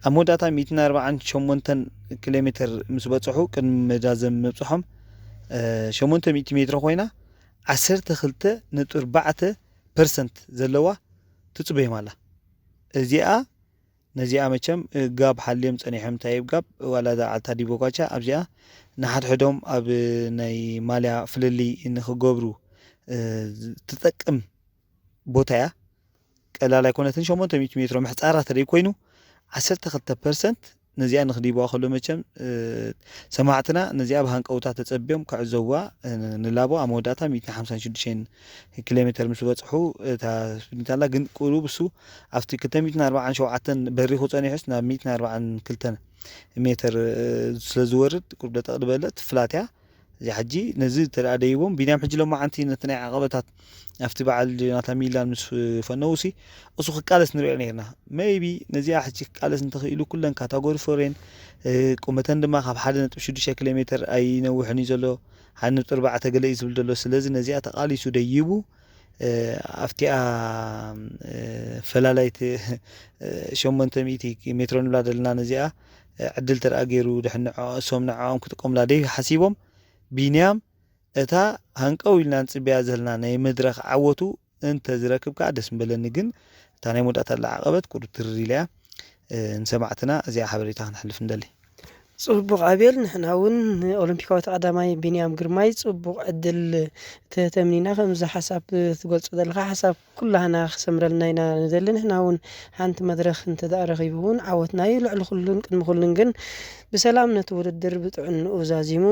ኣብ መወዳእታ ሚእትን ኣርባዓን ሸሞንተን ኪሎ ሜተር ምስ በጽሑ ቅድሚ መዛዘሚ ምብጽሖም፣ እ፣ ሸሞንተ ሚእቲ ሜትሮ ኮይና ዓሰርተ ክልተ ነጥቢ ኣርባዕተ ፐርሰንት ዘለዋ ትጽበዮም ኣላ። እዚኣ ነዚኣ መቸም፣ እ፣ ጋብ ሓልዮም ጸኒሖም። እንታይ እዩ ጋብ? ዋላ እዛ ዓልታ ዲቦ ጓቻ ኣብዚኣ ንሓድሕዶም ኣብ ናይ ማልያ ፍልልይ ንኽገብሩ፣ እ፣ ትጠቅም ቦታ እያ። ቀላል ኣይኮነትን። ሸሞንተ ሚእቲ ሜትሮ ምሕጻራ ተደይ ኮይኑ ዓሰርተ ክልተ ፐርሰንት ነዚኣ ንኽዲብዋ ከሎ መቸም፣ እ፣ ሰማዕትና ነዚኣ ብሃንቀውታ ተጸብዮም ክዕዘብዋ፣ እ፣ ንላቦ። ኣብ መወዳእታ ሚእትን ሓምሳን ሽዱሽተን ኪሎ ሜተር ምስ በጽሑ እታ ስፕሪንት ኣላ። ግን ቁሩብ እሱ ኣብቲ ክልተ ሚእትን ኣርባዓን ሸውዓተን በሪኹ ጸኒሑስ ናብ ሚእትን ኣርባዓን ክልተን ሜተር፣ እ፣ ስለ ዝወርድ ቁሩብ ደጠቕ ዝበለት ፍላት እያ። እዚኣ ሕጂ ነዚ እንተ ደኣ ደይቦም፣ ቢንያም ሕጂ ሎማዓንቲ ነቲ ናይ ዓቐበታት ኣብቲ በዓል ጆናታን ሚላን ምስ ፈነውሲ እሱ ክቃለስ ንሪኦ ነርና። ሜይቢ ነዚኣ ሕጂ ክቃለስ እንተኽኢሉ ኩለን ካታጎሪ ፎሬን፣ እ፣ ቁመተን ድማ ካብ ሓደ ነጥቢ ሽዱሽተ ኪሎ ሜተር ኣይነውሕን እዩ ዘሎ፣ ሓደ ነጥቢ ኣርባዕተ ገለ እዩ ዝብል ዘሎ። ስለዚ ነዚኣ ተቓሊሱ ደይቡ፣ እ፣ ኣብቲኣ፣ እ፣ ፈላላይቲ፣ እ፣ ሸሞንተ ሚእቲ ሜትሮ ንብላ ዘለና ነዚኣ፣ እ፣ ዕድል ተደኣ ገይሩ ድሕን ንዕኦ-፣ እሶም ንዕኦም ክጥቀሙላ ደይ ሓሲቦም ቢንያም እታ ሃንቀው ኢልና ንጽበያ ዘለና ናይ መድረኽ ዓወቱ እንተ ዝረክብ ከኣ ደስ ምበለኒ። ግን እታ ናይ መወዳእታ ዘላ ዓቐበት ቁሩብ ትርር ኢላ እያ። እ፣ ንሰማዕትና እዚኣ ሓበሬታ ክነሕልፍ ንደሊ። ጽቡቕ ኣቤል፣ ንሕና እውን ንኦሎምፒካዊ ተቐዳማይ ቢንያም ግርማይ ጽቡቕ ዕድል ተ-፣ ተምኒና። ከምዚ ሓሳብ ትገልጾ ዘለኻ ሓሳብ ኩላህና ክሰምረልና ኢና ንደሊ። ንሕና እውን ሓንቲ መድረኽ እንተ ደኣ ረኺቡ እውን ዓወትና እዩ። ልዕሊ ኩሉን ቅድሚ ኩሉን ግን ብሰላም ነቲ ውድድር ብጥዕንኡ ዛዚሙ